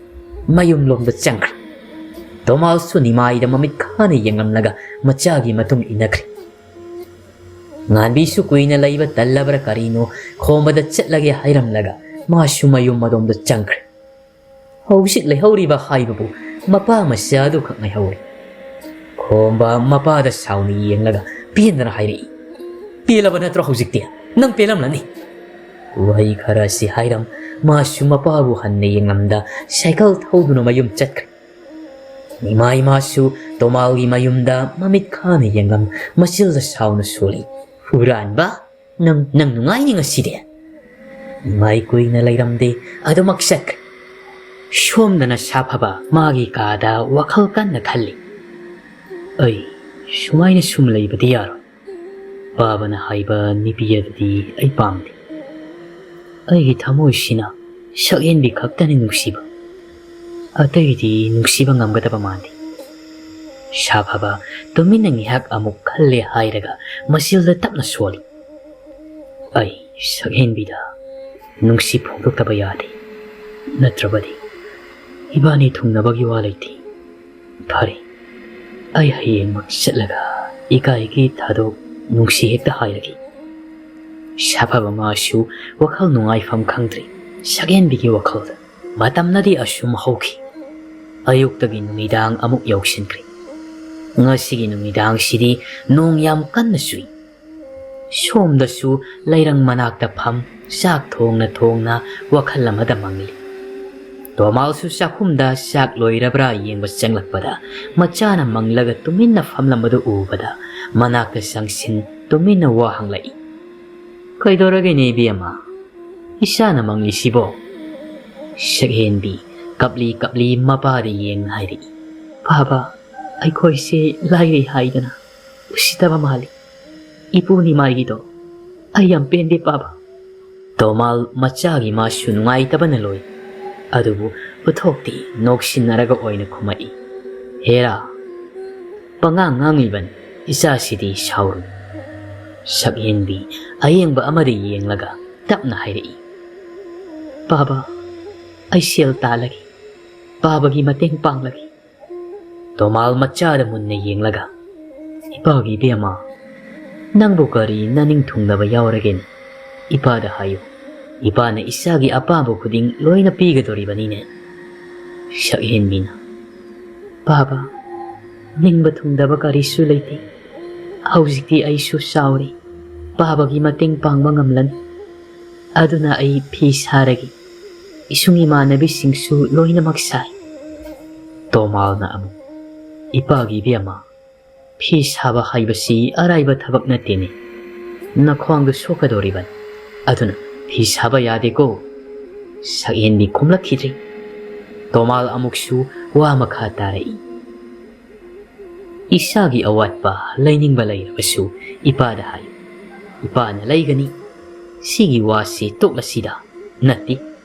ꯃꯌꯨꯝꯂꯣꯝꯗ ꯆꯪꯈ꯭ꯔꯦ꯫ ꯇꯣꯃꯥꯜꯁꯨ ꯅꯤꯃꯥꯏꯗ ꯃꯃꯤꯠ ꯈꯥꯅ ꯌꯦꯡꯂꯝꯂꯒ ꯃꯆꯥꯒꯤ ꯃꯇꯨꯡ ꯏꯟꯅꯈ꯭ꯔꯦ꯫ ꯉꯥꯟꯕꯤꯁꯨ ꯀꯨꯏꯅ ꯂꯩꯕ ꯇꯜꯂꯕ꯭ꯔꯥ ꯀꯔꯤꯅꯣ, ꯈꯣꯝꯕꯗ ꯆꯠꯂꯒꯦ ꯍꯥꯏꯔꯝꯂꯒ ꯃꯥꯁꯨ ꯃꯌꯨꯝ ꯑꯗꯣꯝꯗ ꯆꯪꯈ꯭ꯔꯦ꯫ ꯍꯧꯖꯤꯛ ꯂꯩꯍꯧꯔꯤꯕ ꯍꯥꯏꯕꯕꯨ ꯃꯄꯥ ꯃꯆꯥ ꯑꯗꯨꯈꯛ ꯉꯥꯏꯍꯧꯔꯦ꯫ ꯈꯣꯝꯕ ꯃꯄꯥꯗ ꯁꯥꯎꯅ ꯌꯦꯡꯂꯒ ꯄꯦꯟꯗꯅ ꯍꯥꯏꯔꯛꯏ, "ꯄꯦꯜꯂꯕ ꯅꯠꯇ꯭ꯔꯣ ꯍꯧꯖꯤꯛꯇꯤ? ꯅꯪ ꯄꯦꯜꯂꯝꯂꯅꯤ꯫" ꯋꯥꯍꯩ ꯈꯔ ꯑꯁꯤ ꯍꯥꯏꯔꯝ ꯃꯥꯁꯨ ꯃꯄꯥꯕꯨ ꯍꯟꯅ ꯌꯦꯡꯂꯝꯗ ꯁꯥꯏꯀꯜ ꯊꯧꯗꯨꯅ ꯃꯌꯨꯝ ꯆꯠꯈ꯭ꯔꯦ꯫ ꯏꯃꯥ ꯏꯃꯥꯁꯨ ꯇꯣꯃꯥꯜꯒꯤ ꯃꯌꯨꯝꯗ ꯃꯃꯤꯠ ꯈꯥꯅ ꯌꯦꯡꯂꯝ ꯃꯆꯤꯜꯗ ꯁꯥꯎꯅ ꯁꯣꯜꯂꯤ, "ꯍꯨꯔꯥꯟꯕ! ꯅꯪ, ꯅꯪ ꯅꯨꯡꯉꯥꯏꯅꯤ ꯉꯁꯤꯗꯤ꯫" ꯏꯃꯥꯏ ꯀꯨꯏꯅ ꯂꯩꯔꯝꯗꯦ, ꯑꯗꯨꯃꯛ ꯆꯠꯈ꯭ꯔꯦ꯫ ꯁꯣꯝꯗꯅ ꯁꯥꯐꯕ ꯃꯥꯒꯤ ꯀꯥꯗ ꯋꯥꯈꯜ ꯀꯟꯅ ꯈꯜꯂꯤ꯫ "ꯑꯩ ꯁꯨꯃꯥꯏꯅ ꯁꯨꯝ ꯂꯩꯕꯗꯤ ꯌꯥꯔꯣꯏ꯫ ꯄꯥꯕꯅ ꯍꯥꯏꯕ ꯅꯨꯄꯤ ꯑꯗꯨꯗꯤ ꯑꯩ ꯄꯥꯝꯗꯦ꯫ ꯑꯩꯒꯤ ꯊꯃꯣꯏꯁꯤꯅ ꯁꯛꯍꯦꯟꯕꯤ ꯈꯛꯇꯅꯤ ꯅꯨꯡꯁꯤꯕ꯫ ꯑꯇꯩꯗꯤ ꯅꯨꯡꯁꯤꯕ ꯉꯝꯒꯗꯕ ꯃꯥꯟꯗꯦ꯫" ꯁꯥꯐꯕ ꯇꯨꯃꯤꯟꯅ ꯉꯥꯏꯍꯥꯛ ꯑꯃꯨꯛ ꯈꯜꯂꯦ ꯍꯥꯏꯔꯒ ꯃꯆꯤꯜꯗ ꯇꯞꯅ ꯁꯣꯜꯂꯤ꯫ "ꯑꯩ ꯁꯛꯍꯦꯟꯕꯤꯗ ꯅꯨꯡꯁꯤ ꯐꯣꯡꯗꯣꯛꯇꯕ ꯌꯥꯗꯦ꯫ ꯅꯠꯇ꯭ꯔꯕꯗꯤ ꯏꯕꯥꯅꯤ ꯊꯨꯡꯅꯕꯒꯤ ꯋꯥ ꯂꯩꯇꯦ꯫ ꯐꯔꯦ, ꯑꯩ ꯍꯌꯦꯡꯃꯛ ꯆꯠꯂꯒ ꯏꯀꯥꯏꯒꯤ ꯊꯥꯗꯣꯛ ꯅꯨꯡꯁꯤ ꯍꯦꯛꯇ ꯍꯥꯏꯔꯒꯦ꯫" ꯁꯥꯐꯕ ꯃꯥꯁꯨ ꯋꯥꯈꯜ ꯅꯨꯡꯉꯥꯏꯐꯝ ꯈꯪꯗ꯭ꯔꯦ ꯁꯛꯍꯦꯟꯕꯤꯒꯤ ꯋꯥꯈꯜꯗ꯫ ꯃꯇꯝꯅꯗꯤ ꯑꯁꯨꯝ ꯍꯧꯈꯤ꯫ ꯑꯌꯨꯛꯇꯒꯤ ꯅꯨꯃꯤꯗꯥꯡ ꯑꯃꯨꯛ ꯌꯧꯁꯤꯟꯈ꯭ꯔꯦ꯫ ꯉꯁꯤꯒꯤ ꯅꯨꯃꯤꯗꯥꯡꯁꯤꯗꯤ ꯅꯣꯡ ꯌꯥꯝ ꯀꯟꯅ ꯆꯨꯏ꯫ ꯁꯣꯝꯗꯁꯨ ꯂꯩꯔꯪ ꯃꯅꯥꯛꯇ ꯐꯝ, ꯆꯥꯛ ꯊꯣꯡꯅ ꯊꯣꯡꯅ ꯋꯥꯈꯜ ꯑꯃꯗ ꯃꯪꯂꯤ꯫ ꯇꯣꯃꯥꯜꯁꯨ ꯆꯥꯛꯈꯨꯝꯗ ꯆꯥꯛ ꯂꯣꯏꯔꯕ꯭ꯔꯥ ꯌꯦꯡꯕ ꯆꯪꯂꯛꯄꯗ, ꯃꯆꯥꯅ ꯃꯪꯂꯒ ꯇꯨꯃꯤꯟꯅ ꯐꯝꯂꯝꯕꯗꯨ ꯎꯕꯗ, ꯃꯅꯥꯛꯇ ꯆꯪꯁꯤꯟ ꯇꯨꯃꯤꯟꯅ ꯋꯥ ꯍꯪꯂꯛꯏ, "ꯀꯩꯗꯧꯔꯒꯦꯅꯦ ꯏꯕꯦꯝꯃ? ꯏꯆꯥꯅ ꯃꯪꯂꯤꯁꯤꯕꯣ?" ꯁꯛꯍꯦꯟꯕꯤ ꯀꯞꯂꯤ ꯀꯞꯂꯤ ꯃꯄꯥꯗ ꯌꯦꯡꯅ ꯍꯥꯏꯔꯛꯏ, "ꯄꯥꯕ, ꯑꯩꯈꯣꯏꯁꯦ ꯂꯥꯏꯔꯩ ꯍꯥꯏꯗꯅ ꯎꯁꯤꯠꯇꯕ ꯃꯥꯜꯂꯤ꯫ ꯏꯄꯨ ꯅꯤꯃꯥꯏꯒꯤꯗꯣ ꯑꯩ ꯌꯥꯝ ꯄꯦꯟꯗꯦ ꯄꯥꯕ꯫" ꯇꯣꯃꯥꯜ ꯃꯆꯥꯒꯤ ꯃꯥꯁꯨ ꯅꯨꯡꯉꯥꯏꯇꯕꯅ ꯂꯣꯏ꯫ ꯑꯗꯨꯕꯨ ꯎꯠꯊꯣꯛꯇꯦ, ꯅꯣꯛꯁꯤꯟꯅꯔꯒ ꯑꯣꯏꯅ ꯈꯨꯝꯃꯛꯏ, "ꯍꯦꯔꯥ, ꯄꯉꯥꯡ ꯉꯥꯡꯂꯤꯕꯅꯤ, ꯏꯆꯥꯁꯤꯗꯤ ꯁꯥꯎꯔꯨ꯫" ꯁꯛꯍꯦꯟꯕꯤ ꯑꯌꯦꯡꯕ ꯑꯃꯗ ꯌꯦꯡꯂꯒ ꯇꯞꯅ ꯍꯥꯏꯔꯛꯏ, "ꯄꯥꯕ, ꯑꯩ ꯁꯦꯜ ꯇꯥꯜꯂꯒꯦ, ꯄꯥꯕꯒꯤ ꯃꯇꯦꯡ ꯄꯥꯡꯂꯒꯦ꯫" ꯇꯣꯃꯥꯜ ꯃꯆꯥꯗ ꯃꯨꯟꯅ ꯌꯦꯡꯂꯒ, "ꯏꯄꯥꯒꯤ ꯏꯕꯦꯝꯃ, ꯅꯪꯕꯨ ꯀꯔꯤ ꯅꯅꯤꯡ ꯊꯨꯡꯅꯕ ꯌꯥꯎꯔꯒꯦꯅꯦ? ꯏꯄꯥꯗ ꯍꯥꯏꯌꯨ, ꯏꯄꯥꯅ ꯏꯆꯥꯒꯤ ꯑꯄꯥꯝꯕ ꯈꯨꯗꯤꯡ ꯂꯣꯏꯅ ꯄꯤꯒꯗꯧꯔꯤꯕꯅꯤꯅꯦ꯫" ꯁꯛꯍꯦꯟꯕꯤꯅ, "ꯄꯥꯕ, ꯅꯤꯡꯕ ꯊꯨꯡꯗꯕ ꯀꯔꯤꯁꯨ ꯂꯩꯇꯦ꯫ ꯍꯧꯖꯤꯛꯇꯤ ꯑꯩꯁꯨ ꯆꯥꯎꯔꯦ, ꯄꯥꯕꯒꯤ ꯃꯇꯦꯡ ꯄꯥꯡꯕ ꯉꯝꯂꯅꯤ꯫ ꯑꯗꯨꯅ ꯑꯩ ꯐꯤ ꯁꯥꯔꯒꯦ꯫ ꯏꯁꯨꯡ ꯏꯃꯥꯟꯅꯕꯤꯁꯤꯡꯁꯨ ꯂꯣꯏꯅꯃꯛ ꯁꯥꯏ꯫" ꯇꯣꯃꯥꯜꯅ ꯑꯃꯨꯛ, "ꯏꯄꯥꯒꯤ ꯏꯕꯦꯝꯃ, ꯐꯤ ꯁꯥꯕ ꯍꯥꯏꯕꯁꯤ ꯑꯔꯥꯏꯕ ꯊꯕꯛ ꯅꯠꯇꯦꯅꯦ꯫ ꯅꯈ꯭ꯋꯥꯡꯗꯨ ꯁꯣꯛꯀꯗꯧꯔꯤꯕꯅꯤ꯫ ꯑꯗꯨꯅ ꯐꯤ ꯁꯥꯕ ꯌꯥꯗꯦꯀꯣ꯫" ꯁꯛꯍꯦꯟꯕꯤ ꯈꯨꯝꯂꯛꯈꯤꯗ꯭ꯔꯦ꯫ ꯇꯣꯃꯥꯜ ꯑꯃꯨꯛꯁꯨ ꯋꯥ ꯃꯈꯥ ꯇꯥꯔꯛꯏ꯫ "ꯏꯁꯥꯒꯤ ꯑꯋꯥꯠꯄ ꯂꯩꯅꯤꯡꯕ ꯂꯩꯔꯕꯁꯨ ꯏꯄꯥꯗ ꯍꯥꯏꯌꯨ꯫ ꯏꯄꯥꯅ ꯂꯩꯒꯅꯤ꯫ ꯁꯤꯒꯤ ꯋꯥꯁꯤ ꯇꯣꯛꯂꯁꯤꯗ꯫ ꯅꯠꯇꯦ,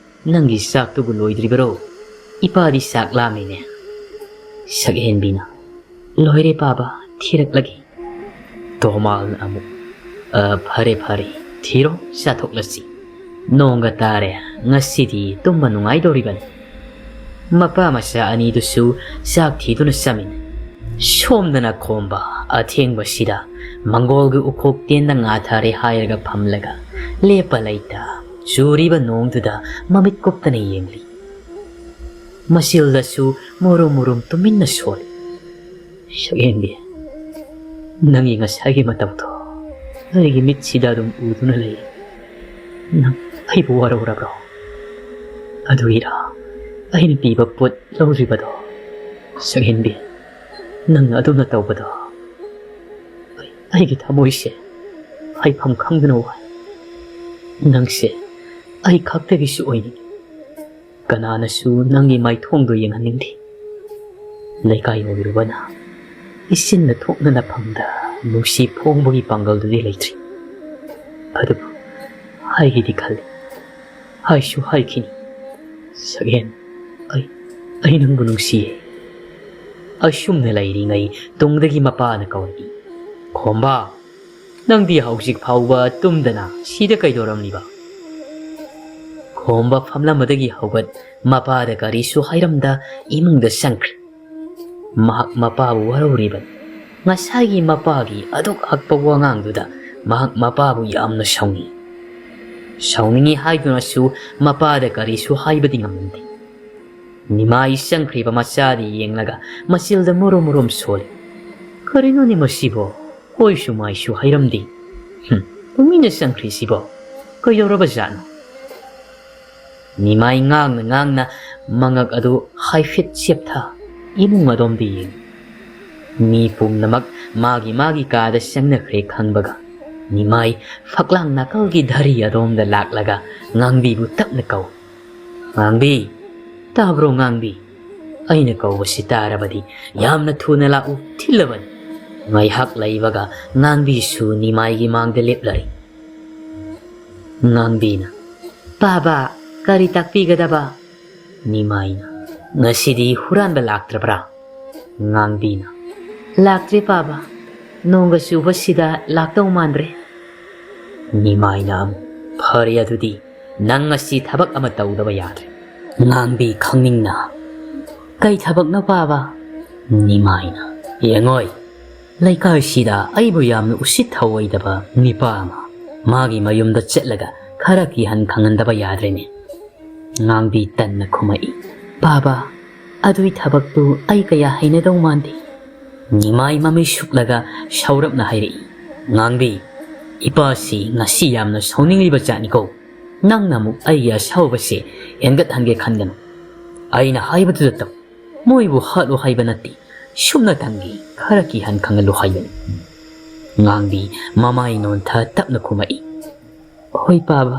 ꯅꯪꯒꯤ ꯆꯥꯛꯇꯨꯕꯨ ꯂꯣꯏꯗ꯭ꯔꯤꯕꯔꯣ? ꯏꯄꯥꯗꯤ ꯆꯥꯛ ꯂꯥꯝꯃꯤꯅꯦ꯫" ꯁꯛꯍꯦꯟꯕꯤꯅ, "ꯂꯣꯏꯔꯦ ꯄꯥꯕ, ꯊꯤꯔꯛꯂꯒꯦ꯫" ꯇꯣꯃꯥꯜꯅ ꯑꯃꯨꯛ, "ꯑ, ꯐꯔꯦ, ꯐꯔꯦ, ꯊꯤꯔꯣ, ꯆꯥꯊꯣꯛꯂꯁꯤ꯫ ꯅꯣꯡꯒ ꯇꯥꯔꯦ, ꯉꯁꯤꯗꯤ ꯇꯨꯝꯕ ꯅꯨꯡꯉꯥꯏꯗꯧꯔꯤꯕꯅꯤ꯫" ꯃꯄꯥ ꯃꯆꯥ ꯑꯅꯤꯗꯨꯁꯨ ꯆꯥꯛ ꯊꯤꯗꯨꯅ ꯆꯥꯃꯤꯟꯅꯩ꯫ ꯁꯣꯝꯗꯅ ꯈꯣꯝꯕ ꯑꯊꯦꯡꯕꯁꯤꯗ ꯃꯪꯒꯣꯜꯒꯤ ꯎꯈꯣꯛ ꯇꯦꯟꯗ ꯉꯥꯊꯔꯦ ꯍꯥꯏꯔꯒ ꯐꯝꯂꯒ, ꯂꯦꯞꯄ ꯂꯩꯇ ꯆꯨꯔꯤꯕ ꯅꯣꯡꯗꯨꯗ ꯃꯃꯤꯠ ꯀꯨꯞꯇꯅ ꯌꯦꯡꯂꯤ꯫ ꯃꯆꯤꯜꯗꯁꯨ ꯃꯨꯔꯨꯝ ꯃꯨꯔꯨꯝ ꯇꯨꯃꯤꯟꯅ ꯁꯣꯜꯂꯤ꯫ "ꯁꯛꯍꯦꯟꯕꯤ, ꯅꯪꯒꯤ ꯉꯁꯥꯏꯒꯤ ꯃꯇꯧꯗꯣ ꯑꯩꯒꯤ ꯃꯤꯠꯁꯤꯗ ꯑꯗꯨꯝ ꯎꯗꯨꯅ ꯂꯩ꯫ ꯅꯪ ꯑꯩꯕꯨ ꯋꯥꯔꯧꯔꯕ꯭ꯔꯣ? ꯑꯗꯨꯒꯤꯔꯥ ꯑꯩꯅ ꯄꯤꯕ ꯄꯣꯠ ꯂꯧꯗ꯭ꯔꯤꯕꯗꯣ? ꯁꯛꯍꯦꯟꯕꯤ, ꯅꯪꯅ ꯑꯗꯨꯝꯅ ꯇꯧꯕꯗꯣ ꯑꯩ-, ꯑꯩꯒꯤ ꯊꯃꯣꯏꯁꯦ ꯍꯥꯏꯐꯝ ꯈꯪꯗꯅ ꯋꯥꯏ꯫ ꯅꯪꯁꯦ ꯑꯩ ꯈꯛꯇꯒꯤꯁꯨ ꯑꯣꯏꯅꯤꯡꯉꯤ꯫ ꯀꯅꯥꯅꯁꯨ ꯅꯪꯒꯤ ꯃꯥꯏꯊꯣꯡꯗꯣ ꯌꯦꯡꯍꯟꯅꯤꯡꯗꯦ꯫ ꯂꯩꯀꯥꯏ ꯑꯣꯏꯔꯨꯕꯅ ꯏꯆꯤꯟꯅ ꯊꯣꯛꯅ ꯅꯐꯝꯗ ꯅꯨꯡꯁꯤ ꯐꯣꯡꯕꯒꯤ ꯄꯥꯡꯒꯜꯗꯨꯗꯤ ꯂꯩꯇ꯭ꯔꯤ꯫ ꯑꯗꯨꯕꯨ ꯍꯥꯏꯒꯦꯗꯤ ꯈꯜꯂꯤ, ꯍꯥꯏꯁꯨ ꯍꯥꯏꯈꯤꯅꯤ꯫ ꯁꯛꯍꯦꯟ, ꯑꯩ, ꯑꯩ ꯅꯪꯕꯨ ꯅꯨꯡꯁꯤꯌꯦ꯫ ꯑꯁꯨꯝꯅ ꯂꯩꯔꯤꯉꯩ ꯇꯨꯡꯗꯒꯤ ꯃꯄꯥꯅ ꯀꯧꯔꯛꯏ, "ꯈꯣꯝꯕ, ꯅꯪꯗꯤ ꯍꯧꯖꯤꯛ ꯐꯥꯎꯕ ꯇꯨꯝꯗꯅ ꯁꯤꯗ ꯀꯩꯗꯧꯔꯝꯂꯤꯕ?" ꯈꯣꯝꯕ ꯐꯝꯂꯝꯕꯗꯒꯤ ꯍꯧꯒꯠ, ꯃꯄꯥꯗ ꯀꯔꯤꯁꯨ ꯍꯥꯏꯔꯝꯗ ꯏꯃꯨꯡꯗ ꯆꯪꯈ꯭ꯔꯦ꯫ ꯃꯍꯥꯛ ꯃꯄꯥꯕꯨ ꯋꯥꯔꯧꯔꯤꯕꯅꯤ꯫ ꯉꯁꯥꯏꯒꯤ ꯃꯄꯥꯒꯤ ꯑꯗꯨꯛ ꯍꯛꯄ ꯋꯥꯉꯥꯡꯗꯨꯗ ꯃꯍꯥꯛ ꯃꯄꯥꯕꯨ ꯌꯥꯝꯅ ꯁꯥꯎꯅꯤꯡꯏ꯫ ꯁꯥꯎꯅꯤꯡꯏ ꯍꯥꯏꯗꯨꯅꯁꯨ ꯃꯄꯥꯗ ꯀꯔꯤꯁꯨ ꯍꯥꯏꯕꯗꯤ ꯉꯝꯂꯝꯗꯦ꯫ ꯅꯤꯃꯥꯏ ꯆꯪꯈ꯭ꯔꯤꯕ ꯃꯆꯥꯗ ꯌꯦꯡꯂꯒ ꯃꯆꯤꯜꯗ ꯃꯨꯔꯨꯝ ꯃꯨꯔꯨꯝ ꯁꯣꯜꯂꯤ꯫ "ꯀꯔꯤꯅꯣꯅꯦ ꯃꯁꯤꯕꯣ? ꯀꯣꯏꯁꯨ ꯃꯥꯏꯁꯨ ꯍꯩꯔꯝꯗꯦ꯫ ꯍꯨꯝ, ꯇꯨꯃꯤꯟꯅ ꯆꯪꯈ꯭ꯔꯤꯁꯤꯕꯣ? ꯀꯩꯗꯧꯔꯕ ꯖꯥꯠꯅꯣ?" ꯅꯤꯃꯥꯏ ꯉꯥꯡꯅ ꯉꯥꯡꯅ ꯃꯉꯛ ꯑꯗꯨ ꯍꯥꯏꯐꯦꯠ ꯆꯦꯞꯊ ꯏꯃꯨꯡ ꯑꯗꯣꯝꯗ ꯌꯦꯡꯏ꯫ ꯃꯤ ꯄꯨꯝꯅꯃꯛ ꯃꯥꯒꯤ ꯃꯥꯒꯤ ꯀꯥꯗ ꯆꯪꯅꯈ꯭ꯔꯦ ꯈꯪꯕꯒ ꯅꯤꯃꯥꯏ ꯐꯛꯂꯥꯡ ꯅꯥꯀꯜꯒꯤ ꯙꯔꯤ ꯑꯗꯣꯝꯗ ꯂꯥꯛꯂꯒ ꯉꯥꯡꯕꯤꯕꯨ ꯇꯞꯅ ꯀꯧꯏ꯫ "ꯉꯥꯡꯕꯤ, ꯇꯥꯕ꯭ꯔꯣ ꯉꯥꯡꯕꯤ? ꯑꯩꯅ ꯀꯧꯕꯁꯤ ꯇꯥꯔꯕꯗꯤ ꯌꯥꯝꯅ ꯊꯨꯅ ꯂꯥꯛꯎ ꯊꯤꯜꯂꯕꯅꯤ꯫" ꯉꯥꯏꯍꯥꯛ ꯂꯩꯕꯒ ꯉꯥꯡꯕꯤꯁꯨ ꯅꯤꯃꯥꯏꯒꯤ ꯃꯥꯡꯗ ꯂꯦꯞꯂꯔꯦ꯫ ꯉꯥꯡꯕꯤꯅ, "ꯄꯥꯕ, ꯀꯔꯤ ꯇꯥꯛꯄꯤꯒꯗꯕ?" ꯅꯤꯃꯥꯏꯅ, "ꯉꯁꯤꯗꯤ ꯍꯨꯔꯥꯟꯕ ꯂꯥꯛꯇ꯭ꯔꯕ꯭ꯔꯥ?" ꯉꯥꯡꯕꯤꯅ, "ꯂꯥꯛꯇ꯭ꯔꯦ ꯄꯥꯕ, ꯅꯣꯡꯒ ꯆꯨꯕꯁꯤꯗ ꯂꯥꯛꯇꯧ ꯃꯥꯟꯗ꯭ꯔꯦ꯫" ꯅꯤꯃꯥꯏꯅ ꯑꯃꯨꯛ, "ꯐꯔꯦ ꯑꯗꯨꯗꯤ, ꯅꯪ ꯉꯁꯤ ꯊꯕꯛ ꯑꯃ ꯇꯧꯗꯕ ꯌꯥꯗ꯭ꯔꯦ꯫" ꯉꯥꯡꯕꯤ ꯈꯪꯅꯤꯡꯅ, "ꯀꯩ ꯊꯕꯛꯅꯣ ꯄꯥꯕ?" ꯅꯤꯃꯥꯏꯅ, "ꯌꯦꯡꯉꯣꯏ, ꯂꯩꯀꯥꯏꯁꯤꯗ ꯑꯩꯕꯨ ꯌꯥꯝꯅ ꯎꯁꯤꯠ ꯊꯧꯑꯣꯏꯗꯕ ꯅꯤꯄꯥ ꯑꯃ ꯃꯥꯒꯤ ꯃꯌꯨꯝꯗ ꯆꯠꯂꯒ ꯈꯔ ꯀꯤꯍꯟ ꯈꯪꯍꯟꯗꯕ ꯌꯥꯗ꯭ꯔꯦꯅꯦ꯫" ꯉꯥꯡꯕꯤ ꯇꯟꯅ ꯈꯨꯝꯃꯛꯏ, "ꯄꯥꯕ, ꯑꯗꯨꯏ ꯊꯕꯛꯇꯨ ꯑꯩ ꯀꯌꯥ ꯍꯩꯅꯗꯧ ꯃꯥꯟꯗꯦ꯫" ꯅꯤꯃꯥꯏ ꯃꯃꯩ ꯁꯨꯛꯂꯒ ꯁꯧꯔꯞꯅ ꯍꯥꯏꯔꯛꯏ, "ꯉꯥꯡꯕꯤ, ꯏꯄꯥꯁꯤ ꯉꯁꯤ ꯌꯥꯝꯅ ꯁꯥꯎꯅꯤꯡꯂꯤꯕ ꯖꯥꯠꯅꯤꯀꯣ꯫ ꯅꯪꯅ ꯑꯃꯨꯛ ꯑꯩꯒꯤ ꯑꯁꯥꯎꯕꯁꯦ ꯍꯦꯟꯒꯠꯍꯟꯒꯦ ꯈꯟꯒꯅꯨ꯫ ꯑꯩꯅ ꯍꯥꯏꯕꯗꯨꯗ ꯇꯧ꯫ ꯃꯣꯏꯕꯨ ꯍꯥꯠꯂꯨ ꯍꯥꯏꯕ ꯅꯠꯇꯦ, ꯁꯨꯞꯅꯇꯪꯒꯤ ꯈꯔ ꯀꯤꯍꯟ ꯈꯪꯍꯜꯂꯨ ꯍꯥꯏꯕꯅꯤ꯫" ꯉꯥꯡꯕꯤ ꯃꯃꯥꯏ ꯅꯣꯟꯊ ꯇꯞꯅ ꯈꯨꯝꯃꯛꯏ, "ꯍꯣꯏ ꯄꯥꯕ,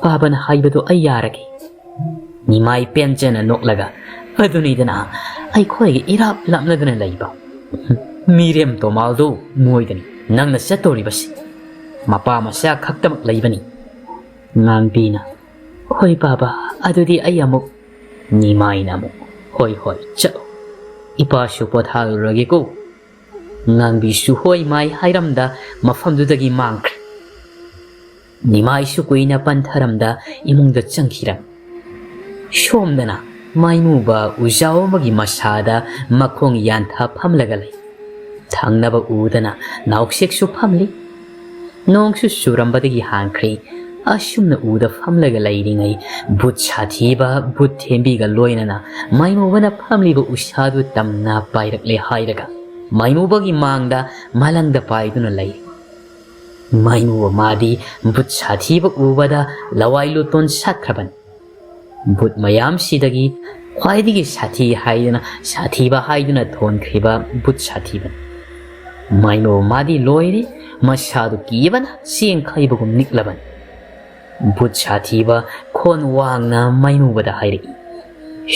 ꯄꯥꯕꯅ ꯍꯥꯏꯕꯗꯨ ꯑꯩ ꯌꯥꯔꯒꯦ꯫" ꯅꯤꯃꯥꯏ ꯄꯦꯟꯖꯅ ꯅꯣꯛꯂꯒ, "ꯑꯗꯨꯅꯤꯗꯅ ꯑꯩꯈꯣꯏꯒꯤ ꯏꯔꯥꯞ ꯂꯥꯞꯅꯗꯅ ꯂꯩꯕ ꯃꯤꯔꯦꯝ ꯇꯣꯃꯥꯜꯗꯨ ꯃꯣꯏꯗꯅꯤ ꯅꯪꯅ ꯆꯠꯇꯧꯔꯤꯕꯁꯤ꯫ ꯃꯄꯥ ꯃꯆꯥ ꯈꯛꯇꯃꯛ ꯂꯩꯕꯅꯤ꯫" ꯉꯥꯡꯕꯤꯅ, "ꯍꯣꯏ ꯄꯥꯕ, ꯑꯗꯨꯗꯤ ꯑꯩ ꯑꯃꯨꯛ..." ꯅꯤꯃꯥꯏꯅ ꯑꯃꯨꯛ, "ꯍꯣꯏ ꯍꯣꯏ, ꯆꯠꯂꯣ꯫ ꯏꯄꯥꯁꯨ ꯄꯣꯊꯥꯔꯨꯔꯒꯦꯀꯣ꯫" ꯉꯥꯡꯕꯤꯁꯨ ꯍꯣꯏ ꯃꯥꯏ ꯍꯥꯏꯔꯝꯗ ꯃꯐꯝꯗꯨꯗꯒꯤ ꯃꯥꯡꯈ꯭ꯔꯦ꯫ ꯅꯤꯃꯥꯏꯁꯨ ꯀꯨꯏꯅ ꯄꯟꯊꯔꯝꯗ ꯏꯃꯨꯡꯗ ꯆꯪꯈꯤꯔꯝꯃꯤ꯫ ꯁꯣꯝꯗꯅ ꯃꯥꯏꯃꯨꯕ ꯎꯖꯥꯎ ꯑꯃꯒꯤ ꯃꯁꯥꯗ ꯃꯈꯣꯡ ꯌꯥꯟꯊ ꯐꯝꯂꯒ ꯂꯩ꯫ ꯊꯪꯅꯕ ꯎꯗꯅ ꯅꯥꯎꯁꯦꯛꯁꯨ ꯐꯝꯂꯤ꯫ ꯅꯣꯡꯁꯨ ꯆꯨꯔꯝꯕꯗꯒꯤ ꯍꯥꯡꯈ꯭ꯔꯦ꯫ ꯑꯁꯨꯝꯅ ꯎꯗ ꯐꯝꯂꯒ ꯂꯩꯔꯤꯉꯩ ꯕꯨꯠ ꯁꯥꯊꯤꯕ ꯕꯨꯠ ꯊꯦꯝꯕꯤꯒ ꯂꯣꯏꯅꯅ ꯃꯥꯏꯃꯨꯕꯅ ꯐꯝꯂꯤꯕ ꯎꯁꯥꯗꯨ ꯇꯝꯅ ꯄꯥꯏꯔꯛꯂꯦ ꯍꯥꯏꯔꯒ ꯃꯥꯏꯃꯨꯕꯒꯤ ꯃꯥꯡꯗ ꯃꯂꯪꯗ ꯄꯥꯏꯗꯨꯅ ꯂꯩ꯫ ꯃꯥꯏꯃꯨꯕ ꯃꯥꯗꯤ ꯕꯨꯠ ꯁꯥꯊꯤꯕ ꯎꯕꯗ ꯂꯋꯥꯏ ꯂꯨꯇꯣꯟ ꯁꯠꯈ꯭ꯔꯕꯅꯤ꯫ ꯕꯨꯠ ꯃꯌꯥꯝꯁꯤꯗꯒꯤ ꯈ꯭ꯋꯥꯏꯗꯒꯤ ꯁꯥꯊꯤ ꯍꯥꯏꯗꯨꯅ ꯁꯥꯊꯤꯕ ꯍꯥꯏꯗꯨꯅ ꯊꯣꯟꯈ꯭ꯔꯤꯕ ꯕꯨꯠ ꯁꯥꯊꯤꯕꯅꯤ꯫ ꯃꯥꯏꯃꯨꯕ ꯃꯥꯗꯤ ꯂꯣꯏꯔꯦ, ꯃꯁꯥꯗꯨ ꯀꯤꯕꯅ ꯆꯦꯡ ꯈꯩꯕꯒꯨꯝ ꯅꯤꯛꯂꯕꯅꯤ꯫ ꯕꯨꯠ ꯁꯥꯊꯤꯕ ꯈꯣꯟ ꯋꯥꯡꯅ ꯃꯥꯏꯃꯨꯕꯗ ꯍꯥꯏꯔꯛꯏ,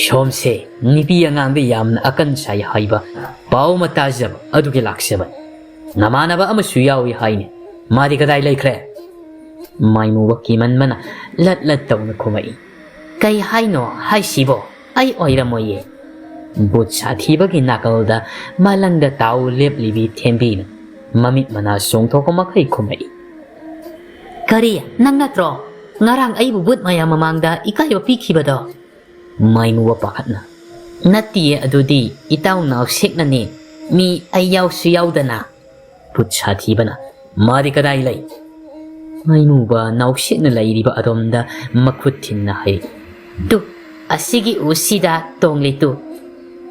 "ꯁꯣꯝꯁꯦ ꯅꯨꯄꯤ ꯑꯉꯥꯡꯗ ꯌꯥꯝꯅ ꯑꯀꯟ ꯁꯥꯏ ꯍꯥꯏꯕ ꯄꯥꯎ ꯑꯃ ꯇꯥꯖꯕ ꯑꯗꯨꯒꯤ ꯂꯥꯛꯆꯕꯅꯤ꯫ ꯅꯃꯥꯟꯅꯕ ꯑꯃꯁꯨ ꯌꯥꯎꯏ ꯍꯥꯏꯅꯦ, ꯃꯥꯗꯤ ꯀꯗꯥꯏ ꯂꯩꯈ꯭ꯔꯦ?" ꯃꯥꯏꯃꯨꯕ ꯀꯤꯃꯟꯕꯅ ꯂꯠ ꯂꯠ ꯇꯧꯅ ꯈꯨꯝꯃꯛꯏ, "ꯀꯩ ꯍꯥꯏꯅꯣ ꯍꯥꯏꯁꯤꯕꯣ? ꯑꯩ ꯑꯣꯏꯔꯝꯃꯣꯏꯌꯦ꯫" ꯕꯨꯠ ꯁꯥꯊꯤꯕꯒꯤ ꯅꯥꯀꯜꯗ ꯃꯥꯂꯪꯗ ꯇꯥꯎ ꯂꯦꯞꯂꯤꯕꯤ ꯊꯦꯝꯕꯤꯅ ꯃꯃꯤꯠ ꯃꯅꯥ ꯆꯣꯡꯊꯣꯛꯄ ꯃꯈꯩ ꯈꯨꯝꯃꯛꯏ, "ꯀꯔꯤ? ꯅꯪ ꯅꯠꯇ꯭ꯔꯣ ꯉꯔꯥꯡ ꯑꯩꯕꯨ ꯕꯨꯠ ꯃꯌꯥꯝ ꯃꯃꯥꯡꯗ ꯏꯀꯥꯏꯕ ꯄꯤꯈꯤꯕꯗꯣ?" ꯃꯥꯏꯃꯨꯕ ꯄꯥꯈꯠꯅ, "ꯅꯠꯇꯤꯌꯦ, ꯑꯗꯨꯗꯤ ꯏꯇꯥꯎ ꯅꯥꯎꯁꯦꯛꯅꯅꯦ, ꯃꯤ ꯑꯩ ꯌꯥꯎꯁꯨ ꯌꯥꯎꯗꯅ꯫" ꯕꯨꯠ ꯁꯥꯊꯤꯕꯅ, "ꯃꯥꯗꯤ ꯀꯗꯥꯏ ꯂꯩ?" ꯃꯥꯏꯃꯨꯕ ꯅꯥꯎꯁꯦꯛꯅ ꯂꯩꯔꯤꯕ ꯑꯗꯣꯝꯗ ꯃꯈꯨꯠ ꯊꯤꯟꯅ ꯍꯥꯏꯔꯛꯏ, "ꯇꯨ, ꯑꯁꯤꯒꯤ ꯎꯁꯤꯗ ꯇꯣꯡꯂꯤ ꯇꯨ꯫"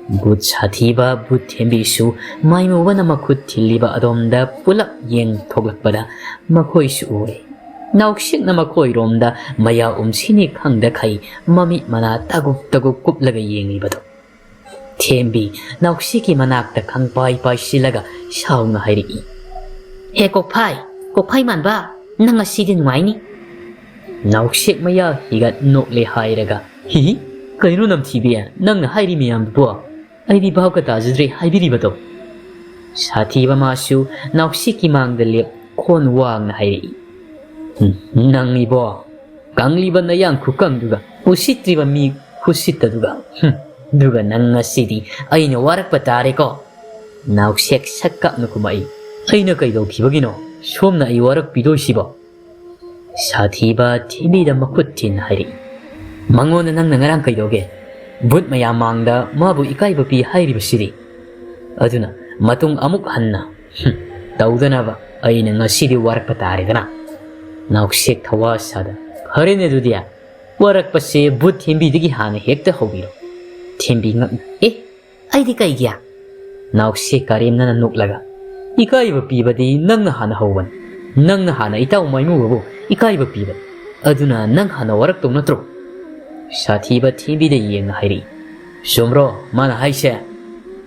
ꯕꯨꯠ ꯁꯥꯊꯤꯕ ꯕꯨꯠ ꯊꯦꯝꯕꯤꯁꯨ ꯃꯥꯏꯃꯨꯕꯅ ꯃꯈꯨꯠ ꯊꯤꯜꯂꯤꯕ ꯑꯗꯣꯝꯗ ꯄꯨꯂꯞ ꯌꯦꯡ ꯊꯣꯛꯂꯛꯄꯗ ꯃꯈꯣꯏꯁꯨ ꯎꯔꯦ꯫ ꯅꯥꯎꯁꯦꯛꯅ ꯃꯈꯣꯏꯔꯣꯝꯗ ꯃꯌꯥ ꯎꯝꯁꯤꯅꯤ ꯈꯪꯗꯈꯩ ꯃꯃꯤꯠ ꯃꯅꯥ ꯇꯥꯒꯨꯞ ꯇꯥꯒꯨꯞ ꯀꯨꯞꯂꯒ ꯌꯦꯡꯂꯤꯕꯗꯣ꯫ ꯊꯦꯝꯕꯤ ꯅꯥꯎꯁꯦꯛꯀꯤ ꯃꯅꯥꯛꯇ ꯈꯪꯄꯥꯏ ꯄꯥꯏꯁꯤꯜꯂꯒ ꯁꯥꯎꯅ ꯍꯥꯏꯔꯛꯏ, "ꯍꯦ ꯀꯣꯛꯐꯥꯏ, ꯀꯣꯛꯐꯥꯏ ꯃꯥꯟꯕ, ꯅꯪ ꯉꯁꯤꯗꯤ ꯅꯨꯡꯉꯥꯏꯅꯤ꯫" ꯅꯥꯎꯁꯦꯛ ꯃꯌꯥ ꯍꯤꯒꯠ ꯅꯣꯛꯂꯦ ꯍꯥꯏꯔꯒ, "ꯍꯤ, ꯀꯩꯅꯣ ꯅꯝꯊꯤꯕꯤ, ꯅꯪꯅ ꯍꯥꯏꯔꯤ ꯃꯌꯥꯝꯗꯨꯕꯣ? ꯑꯩꯗꯤ ꯚꯥꯞꯀ ꯇꯥꯖꯗ꯭ꯔꯦ ꯍꯥꯏꯕꯤꯔꯤꯕꯗꯣ꯫" ꯁꯥꯊꯤꯕ ꯃꯥꯁꯨ ꯅꯥꯎꯁꯦꯛꯀꯤ ꯃꯥꯡꯗ ꯂꯦꯞ ꯈꯣꯟ ꯋꯥꯡꯅ ꯍꯥꯏꯔꯛꯏ, "ꯎꯝ, ꯅꯪ ꯏꯕꯣ, ꯀꯪꯂꯤꯕ ꯅꯌꯥꯡ ꯈꯨꯀꯪꯗꯨꯒ, ꯎꯁꯤꯠꯇ꯭ꯔꯤꯕ ꯃꯤ ꯈꯨꯁꯤꯠꯇꯗꯨꯒ, ꯍꯨꯝ, ꯑꯗꯨꯒ ꯅꯪ ꯉꯁꯤꯗꯤ ꯑꯩꯅ ꯋꯥꯔꯛꯄ ꯇꯥꯔꯦꯀꯣ꯫" ꯅꯥꯎꯁꯦꯛ ꯁꯛ ꯀꯥꯞꯅ ꯈꯨꯝꯃꯛꯏ, "ꯑꯩꯅ ꯀꯩꯗꯧꯈꯤꯕꯒꯤꯅꯣ ꯁꯣꯝꯅ ꯑꯩ ꯋꯥꯔꯛꯄꯤꯗꯣꯏꯁꯤꯕꯣ?" ꯁꯥꯊꯤꯕ ꯊꯦꯝꯕꯤꯗ ꯃꯈꯨꯠ ꯊꯤꯟ ꯍꯥꯏꯔꯛꯏ꯫ "ꯃꯉꯣꯟꯗ ꯅꯪꯅ ꯉꯔꯥꯡ ꯀꯩꯗꯧꯒꯦ? ꯚꯨꯠ ꯃꯌꯥꯝ ꯃꯥꯡꯗ ꯃꯥꯕꯨ ꯏꯀꯥꯏꯕ ꯄꯤ ꯍꯥꯏꯔꯤꯕꯁꯤꯗꯤ꯫ ꯑꯗꯨꯅ ꯃꯇꯨꯡ ꯑꯃꯨꯛ ꯍꯟꯅ, ꯍꯨꯝ, ꯇꯧꯗꯅꯕ ꯑꯩꯅ ꯉꯁꯤꯗꯤ ꯋꯥꯔꯛꯄ ꯇꯥꯔꯦꯗꯅ꯫" ꯅꯥꯎꯁꯦꯛ ꯊꯋꯥ ꯁꯥꯗ, "ꯐꯔꯦꯅꯦ ꯑꯗꯨꯗꯤ, ꯋꯥꯔꯛꯄꯁꯦ ꯚꯨꯠ ꯊꯦꯝꯕꯤꯗꯒꯤ ꯍꯥꯟꯅ ꯍꯦꯛꯇ ꯍꯧꯕꯤꯔꯣ꯫" ꯊꯦꯝꯕꯤ ꯉꯛꯅ, "ꯑꯦ, ꯑꯩꯗꯤ ꯀꯩꯒꯤ?" ꯅꯥꯎꯁꯦꯛ ꯀꯔꯦꯝꯅꯅ ꯅꯣꯛꯂꯒ, "ꯏꯀꯥꯏꯕ ꯄꯤꯕꯗꯤ ꯅꯪꯅ ꯍꯥꯟꯅ ꯍꯧꯕꯅꯤ꯫ ꯅꯪꯅ ꯍꯥꯟꯅ ꯏꯇꯥꯎ ꯃꯥꯏꯃꯨꯕꯕꯨ ꯏꯀꯥꯏꯕ ꯄꯤꯕꯅꯤ꯫ ꯑꯗꯨꯅ ꯅꯪ ꯍꯥꯟꯅ ꯋꯥꯔꯛꯇꯧ ꯅꯠꯇ꯭ꯔꯣ?" ꯁꯥꯊꯤꯕ ꯊꯦꯝꯕꯤꯗ ꯌꯦꯡꯅ ꯍꯥꯏꯔꯛꯏ꯫ "ꯆꯨꯝꯕ꯭ꯔꯣ ꯃꯥꯅ ꯍꯥꯏꯁꯦ?"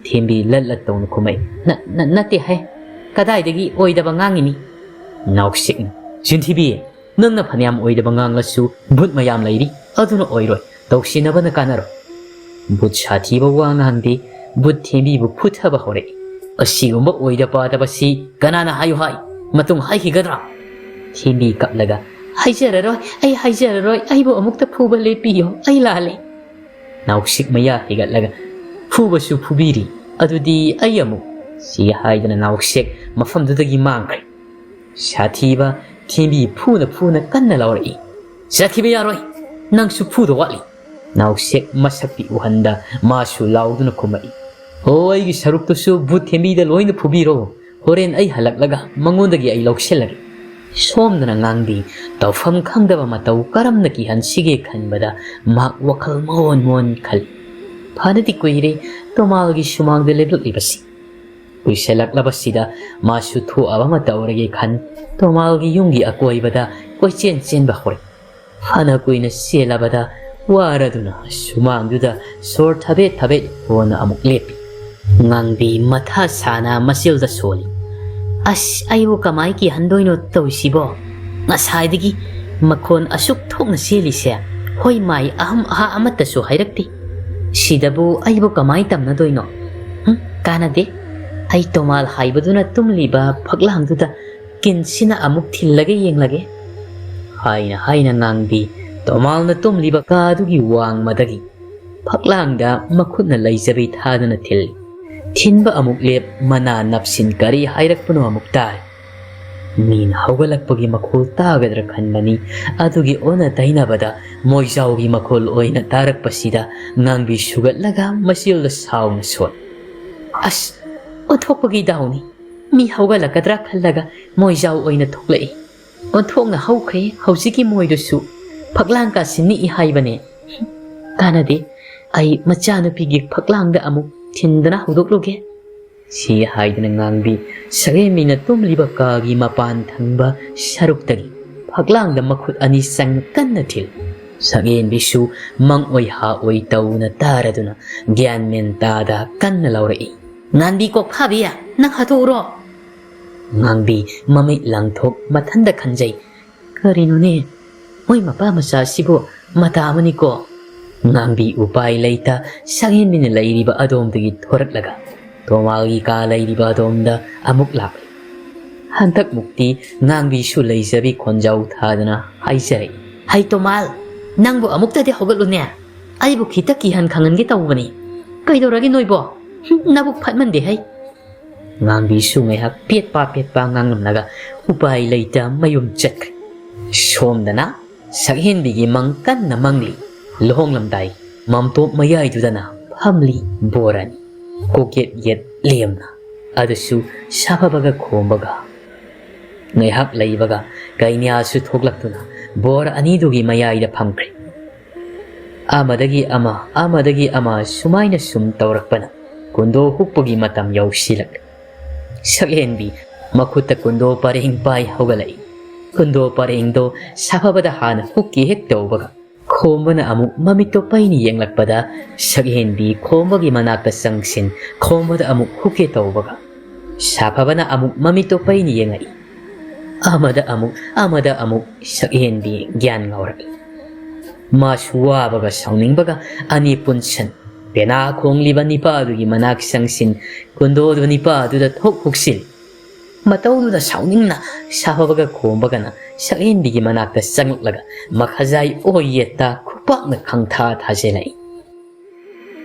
ꯊꯦꯝꯕꯤ ꯂꯠ ꯂꯠ ꯇꯧꯅ ꯈꯨꯝꯃꯛꯏ꯫ "ꯅ-, ꯅ-, ꯅꯠꯇꯦ ꯍꯦ꯫ ꯀꯗꯥꯏꯗꯒꯤ ꯑꯣꯏꯗꯕ ꯉꯥꯡꯉꯤꯅꯤ?" ꯅꯥꯎꯁꯦꯛꯅ, "ꯆꯤꯟꯊꯤꯕꯤ, ꯅꯪꯅ ꯐꯅꯌꯥꯝ ꯑꯣꯏꯗꯕ ꯉꯥꯡꯂꯁꯨ ꯚꯨꯠ ꯃꯌꯥꯝ ꯂꯩꯔꯤ, ꯑꯗꯨꯅ ꯑꯣꯏꯔꯣꯏ꯫ ꯇꯧꯁꯤꯟꯅꯕꯅ ꯀꯥꯟꯅꯔꯣꯏ꯫" ꯚꯨꯠ ꯁꯥꯊꯤꯕ ꯋꯥ ꯉꯥꯡꯗꯦ꯫ ꯚꯨꯠ ꯊꯦꯝꯕꯤꯕꯨ ꯐꯨꯊꯕ ꯍꯧꯔꯛꯏ꯫ "ꯑꯁꯤꯒꯨꯝꯕ ꯑꯣꯏꯗ ꯄꯥꯗꯕꯁꯤ ꯀꯅꯥꯅ ꯍꯥꯏꯌꯨ ꯍꯥꯏ? ꯃꯇꯨꯡ ꯍꯥꯏꯈꯤꯒꯗ꯭ꯔꯥ?" ꯊꯦꯝꯕꯤ ꯀꯞꯂꯒ, "ꯍꯥꯏꯖꯔꯔꯣꯏ, ꯑꯩ ꯍꯥꯏꯖꯔꯔꯣꯏ, ꯑꯩꯕꯨ ꯑꯃꯨꯛꯇ ꯐꯨꯕ ꯂꯦꯞꯄꯤꯌꯣ, ꯑꯩ ꯂꯥꯜꯂꯦ꯫" ꯅꯥꯎꯁꯦꯛ ꯃꯌꯥ ꯍꯤꯒꯠꯂꯒ, "ꯐꯨꯕꯁꯨ ꯐꯨꯕꯤꯔꯤ, ꯑꯗꯨꯗꯤ ꯑꯩ ꯑꯃꯨꯛ," ꯁꯤ ꯍꯥꯏꯗꯅ ꯅꯥꯎꯁꯦꯛ ꯃꯐꯝꯗꯨꯗꯒꯤ ꯃꯥꯡꯈ꯭ꯔꯦ꯫ ꯁꯥꯊꯤꯕ ꯊꯦꯝꯕꯤ ꯐꯨꯅ ꯐꯨꯅ ꯀꯟꯅ ꯂꯥꯎꯔꯛꯏ꯫ "ꯁꯥꯊꯤꯕ ꯌꯥꯔꯣꯏ, ꯅꯪꯁꯨ ꯐꯨꯗ ꯋꯥꯠꯂꯤ꯫" ꯅꯥꯎꯁꯦꯛ ꯃꯁꯛꯇꯤ ꯎꯍꯟꯗ ꯃꯥꯁꯨ ꯂꯥꯎꯗꯨꯅ ꯈꯨꯝꯃꯛꯏ꯫ "ꯑꯣ, ꯑꯩꯒꯤ ꯁꯔꯨꯛꯇꯨꯁꯨ ꯚꯨꯠ ꯊꯦꯝꯕꯤꯗ ꯂꯣꯏꯅ ꯐꯨꯕꯤꯔꯣ, ꯍꯣꯔꯦꯟ ꯑꯩ ꯍꯜꯂꯛꯂꯒ ꯃꯉꯣꯟꯗꯒꯤ ꯑꯩ ꯂꯧꯁꯤꯜꯂꯒꯦ꯫" ꯁꯣꯝꯗꯅ ꯉꯥꯡꯕꯤ ꯇꯧꯐꯝ ꯈꯪꯗꯕ ꯃꯇꯧ ꯀꯔꯝꯅ ꯀꯤꯍꯟꯁꯤꯒꯦ ꯈꯟꯕꯗ ꯃꯍꯥꯛ ꯋꯥꯈꯜ ꯃꯣꯟ ꯃꯣꯟ ꯈꯜꯂꯤ꯫ ꯐꯅꯗꯤ ꯀꯨꯏꯔꯦ ꯇꯣꯃꯥꯜꯒꯤ ꯁꯨꯃꯥꯡꯗ ꯂꯦꯞꯂꯛꯂꯤꯕꯁꯤ꯫ ꯀꯨꯏꯁꯜꯂꯛꯂꯕꯁꯤꯗ ꯃꯥꯁꯨ ꯊꯣꯛꯑꯕ ꯑꯃ ꯇꯧꯔꯒꯦ ꯈꯟ ꯇꯣꯃꯥꯜꯒꯤ ꯌꯨꯝꯒꯤ ꯑꯀꯣꯏꯕꯗ ꯀꯣꯏꯆꯦꯟ ꯆꯦꯟꯕ ꯍꯧꯔꯛꯏ꯫ ꯐꯅ ꯀꯨꯏꯅ ꯆꯦꯜꯂꯕꯗ ꯋꯥꯔꯗꯨꯅ ꯁꯨꯃꯥꯡꯗꯨꯗ ꯁꯣꯔ ꯊꯕꯦꯠ ꯊꯕꯦꯠ ꯍꯣꯟꯅ ꯑꯃꯨꯛ ꯂꯦꯞꯄꯤ꯫ ꯉꯥꯡꯕꯤ ꯃꯊꯥ ꯁꯥꯅ ꯃꯆꯤꯜꯗ ꯁꯣꯜꯂꯤ꯫ "ꯑꯁ, ꯑꯩꯕꯨ ꯀꯃꯥꯏ ꯀꯤꯍꯟꯗꯣꯏꯅꯣ ꯇꯧꯔꯤꯁꯤꯕꯣ? ꯉꯁꯥꯏꯗꯒꯤ ꯃꯈꯣꯟ ꯑꯁꯨꯛ ꯊꯣꯛꯅ ꯆꯦꯜꯂꯤꯁꯦ, ꯍꯣꯏ ꯃꯥꯏ ꯑꯍꯝ ꯑꯍꯥ ꯑꯃꯠꯇꯁꯨ ꯍꯥꯏꯔꯛꯇꯦ꯫ ꯁꯤꯗꯕꯨ ꯑꯩꯕꯨ ꯀꯃꯥꯏ ꯇꯝꯅꯗꯣꯏꯅꯣ? ꯍꯨꯝ, ꯀꯥꯟꯅꯗꯦ꯫ ꯑꯩ ꯇꯣꯃꯥꯜ ꯍꯥꯏꯕꯗꯨꯅ ꯇꯨꯝꯂꯤꯕ ꯐꯛꯂꯥꯡꯗꯨꯗ ꯀꯤꯟꯁꯤꯅ ꯑꯃꯨꯛ ꯊꯤꯜꯂꯒ ꯌꯦꯡꯂꯒꯦ꯫" ꯍꯥꯏꯅ ꯍꯥꯏꯅ ꯉꯥꯡꯕꯤ ꯇꯣꯃꯥꯜꯅ ꯇꯨꯝꯂꯤꯕ ꯀꯥꯗꯨꯒꯤ ꯋꯥꯡꯃꯗꯒꯤ ꯐꯛꯂꯥꯡꯗ ꯃꯈꯨꯠꯅ ꯂꯩꯖꯕꯤ ꯊꯥꯗꯨꯅ ꯊꯤꯜꯂꯤ꯫ ꯊꯤꯟꯕ ꯑꯃꯨꯛ ꯂꯦꯞ, ꯃꯅꯥ ꯅꯞꯁꯤꯟ ꯀꯔꯤ ꯍꯥꯏꯔꯛꯄꯅꯣ ꯑꯃꯨꯛ ꯇꯥꯏ꯫ ꯃꯤꯅ ꯍꯧꯒꯠꯂꯛꯄꯒꯤ ꯃꯈꯣꯜ ꯇꯥꯒꯗ꯭ꯔꯥ ꯈꯟꯕꯅꯤ꯫ ꯑꯗꯨꯒꯤ ꯑꯣꯟꯅ ꯇꯩꯅꯕꯗ ꯃꯣꯏꯖꯥꯎꯒꯤ ꯃꯈꯣꯜ ꯑꯣꯏꯅ ꯇꯥꯔꯛꯄꯁꯤꯗ ꯉꯥꯡꯕꯤ ꯁꯨꯒꯠꯂꯒ ꯃꯆꯤꯜꯗ ꯁꯥꯎꯅ ꯁꯣꯟ꯫ "ꯑꯁ, ꯑꯣꯟꯊꯣꯛꯄꯒꯤ ꯗꯥꯎꯅꯤ꯫ ꯃꯤ ꯍꯧꯒꯠꯂꯛꯀꯗ꯭ꯔꯥ ꯈꯜꯂꯒ ꯃꯣꯏꯖꯥꯎ ꯑꯣꯏꯅ ꯊꯣꯛꯂꯛꯏ꯫ ꯑꯣꯟꯊꯣꯛꯅ ꯍꯧꯈ꯭ꯔꯦ ꯍꯧꯖꯤꯛꯀꯤ ꯃꯣꯏꯗꯨꯁꯨ꯫ ꯐꯛꯂꯥꯡ ꯀꯥꯁꯤ ꯅꯤꯛꯏ ꯍꯥꯏꯕꯅꯦ꯫ ꯀꯥꯟꯅꯗꯦ, ꯑꯩ ꯃꯆꯥꯅꯨꯄꯤꯒꯤ ꯐꯛꯂꯥꯡꯗ ꯑꯃꯨꯛ ꯊꯤꯟꯗꯅ ꯍꯧꯗꯣꯛꯂꯨꯒꯦ"꯫ ꯁꯤ ꯍꯥꯏꯗꯨꯅ ꯉꯥꯡꯕꯤ ꯁꯛꯍꯦꯟꯕꯤꯅ ꯇꯨꯝꯂꯤꯕ ꯀꯥꯒꯤ ꯃꯄꯥꯟ ꯊꯪꯕ ꯁꯔꯨꯛꯇꯒꯤ ꯐꯛꯂꯥꯡꯗ ꯃꯈꯨꯠ ꯑꯅꯤ ꯆꯪꯅ ꯀꯟꯅ ꯊꯤꯜ꯫ ꯁꯛꯍꯦꯟꯕꯤꯁꯨ ꯃꯪ ꯑꯣꯏ ꯍꯥ ꯑꯣꯏ ꯇꯧꯅ ꯇꯥꯔꯗꯨꯅ ꯒ꯭ꯌꯥꯟ ꯃꯦꯟ ꯇꯥꯗ ꯀꯟꯅ ꯂꯥꯎꯔꯛꯏ꯫ "ꯉꯥꯟꯕꯤ ꯀꯣꯛꯐꯥꯕꯤ, ꯅꯪ ꯍꯥꯠꯇꯣꯛꯎꯔꯣ"꯫ ꯉꯥꯡꯕꯤ ꯃꯃꯤꯠ ꯂꯥꯡꯊꯣꯛ ꯃꯊꯟꯗ ꯈꯟꯖꯩ, "ꯀꯔꯤꯅꯣꯅꯦ? ꯃꯣꯏ ꯃꯄꯥ ꯃꯆꯥꯁꯤꯕꯨ ꯃꯇꯥ ꯑꯃꯅꯤꯀꯣ"꯫ ꯉꯥꯡꯕꯤ ꯎꯄꯥꯏ ꯂꯩꯇ ꯁꯛꯍꯦꯟꯕꯤꯅ ꯂꯩꯔꯤꯕ ꯑꯗꯣꯝꯗꯒꯤ ꯊꯣꯔꯛꯂꯒ ꯇꯣꯃꯥꯜꯒꯤ ꯀꯥ ꯂꯩꯔꯤꯕ ꯑꯗꯣꯝꯗ ꯑꯃꯨꯛ ꯂꯥꯛꯂꯤ꯫ ꯍꯟꯗꯛꯃꯨꯛꯇꯤ ꯉꯥꯡꯕꯤꯁꯨ ꯂꯩꯖꯕꯤ ꯈꯣꯟꯖꯥꯎ ꯊꯥꯗꯅ ꯍꯥꯏꯖꯔꯛꯏ, "ꯍꯩ ꯇꯣꯃꯥꯜ, ꯅꯪꯕꯨ ꯑꯃꯨꯛꯇꯗꯤ ꯍꯧꯒꯠꯂꯨꯅꯦ꯫ ꯑꯩꯕꯨ ꯈꯤꯇ ꯀꯤꯍꯟ ꯈꯪꯍꯟꯒꯦ ꯇꯧꯕꯅꯤ꯫ ꯀꯩꯗꯧꯔꯒꯦ ꯅꯣꯏꯕꯣ? ꯅꯕꯨꯛ ꯐꯠꯃꯟꯗꯦ ꯍꯩ"꯫ ꯉꯥꯡꯕꯤꯁꯨ ꯉꯥꯏꯍꯥꯛ ꯄꯦꯠꯄ ꯄꯦꯠꯄ ꯉꯥꯡꯂꯝꯂꯒ ꯎꯄꯥꯏ ꯂꯩꯇ ꯃꯌꯨꯝ ꯆꯠꯈ꯭ꯔꯦ꯫ ꯁꯣꯝꯗꯅ ꯁꯛꯍꯦꯟꯕꯤꯒꯤ ꯃꯪ ꯀꯟꯅ ꯃꯪꯂꯤ꯫ ꯂꯨꯍꯣꯡꯂꯝꯗꯥꯏ ꯃꯝꯇꯣꯞ ꯃꯌꯥꯏꯗꯨꯗꯅ ꯐꯝꯂꯤ ꯕꯣꯔ ꯑꯅꯤ꯫ ꯀꯣꯛ ꯌꯦꯠ ꯌꯦꯠ ꯂꯦꯝꯅ꯫ ꯑꯗꯨꯁꯨ ꯁꯥꯐꯕꯒ ꯈꯣꯝꯕꯒ꯫ ꯉꯥꯏꯍꯥꯛ ꯂꯩꯕꯒ ꯀꯩꯅ꯭ꯌꯥꯁꯨ ꯊꯣꯛꯂꯛꯇꯨꯅ ꯕꯣꯔ ꯑꯅꯤꯗꯨꯒꯤ ꯃꯌꯥꯏꯗ ꯐꯝꯈ꯭ꯔꯦ꯫ ꯑꯃꯗꯒꯤ ꯑꯃ, ꯑꯃꯗꯒꯤ ꯑꯃ ꯁꯨꯃꯥꯏꯅ ꯁꯨꯝ ꯇꯧꯔꯛꯄꯅ ꯀꯨꯟꯗꯣ ꯍꯨꯛꯄꯒꯤ ꯃꯇꯝ ꯌꯧꯁꯤꯜꯂꯛꯂꯦ꯫ ꯁꯛꯍꯦꯟꯕꯤ ꯃꯈꯨꯠꯇ ꯀꯨꯟꯗꯣ ꯄꯔꯦꯡ ꯄꯥꯏ ꯍꯧꯒꯠꯂꯛꯏ꯫ ꯀꯨꯟꯗꯣ ꯄꯔꯦꯡꯗꯣ ꯁꯥꯐꯕꯗ ꯍꯥꯟꯅ ꯍꯨꯛꯀꯦ ꯍꯦꯛ ꯇꯧꯕꯒ ꯈꯣꯝꯕꯅ ꯑꯃꯨꯛ ꯃꯃꯤꯠꯇꯣ ꯄꯩꯅ ꯌꯦꯡꯂꯛꯄꯗ ꯁꯛꯍꯦꯟꯕꯤ ꯈꯣꯝꯕꯒꯤ ꯃꯅꯥꯛꯇ ꯆꯪꯁꯤꯟ ꯈꯣꯝꯕꯗ ꯑꯃꯨꯛ ꯍꯨꯛꯀꯦ ꯇꯧꯕꯒ ꯁꯥꯐꯕꯅ ꯑꯃꯨꯛ ꯃꯃꯤꯠꯇꯣ ꯄꯩꯅ ꯌꯦꯡꯉꯛꯏ꯫ ꯑꯃꯗ ꯑꯃꯨꯛ, ꯑꯃꯗ ꯑꯃꯨꯛ ꯁꯛꯍꯦꯟꯕꯤ ꯒ꯭ꯌꯥꯟ ꯉꯥꯎꯔꯛꯏ꯫ ꯃꯥꯁꯨ ꯋꯥꯕꯒ ꯁꯥꯎꯅꯤꯡꯕꯒ ꯑꯅꯤ ꯄꯨꯟꯁꯟ ꯄꯦꯅꯥ ꯈꯣꯡꯂꯤꯕ ꯅꯤꯄꯥꯗꯨꯒꯤ ꯃꯅꯥꯛ ꯆꯪꯁꯤꯟ ꯀꯨꯟꯗꯣꯗꯨ ꯅꯤꯄꯥꯗꯨꯗ ꯊꯣꯛ ꯍꯨꯛꯁꯤꯜ꯫ ꯃꯇꯧꯗꯨꯗ ꯁꯥꯎꯅꯤꯡꯅ ꯁꯥꯐꯕꯒ ꯈꯣꯝꯕꯒꯅ ꯁꯛꯍꯦꯟꯕꯤꯒꯤ ꯃꯅꯥꯛꯇ ꯆꯪꯂꯛꯂꯒ ꯃꯈꯥꯖꯥꯏ ꯑꯣꯏ ꯌꯦꯠꯇ ꯈꯨꯄꯥꯛꯅ ꯈꯪꯊꯥ ꯊꯥꯖꯤꯜꯂꯛꯏ꯫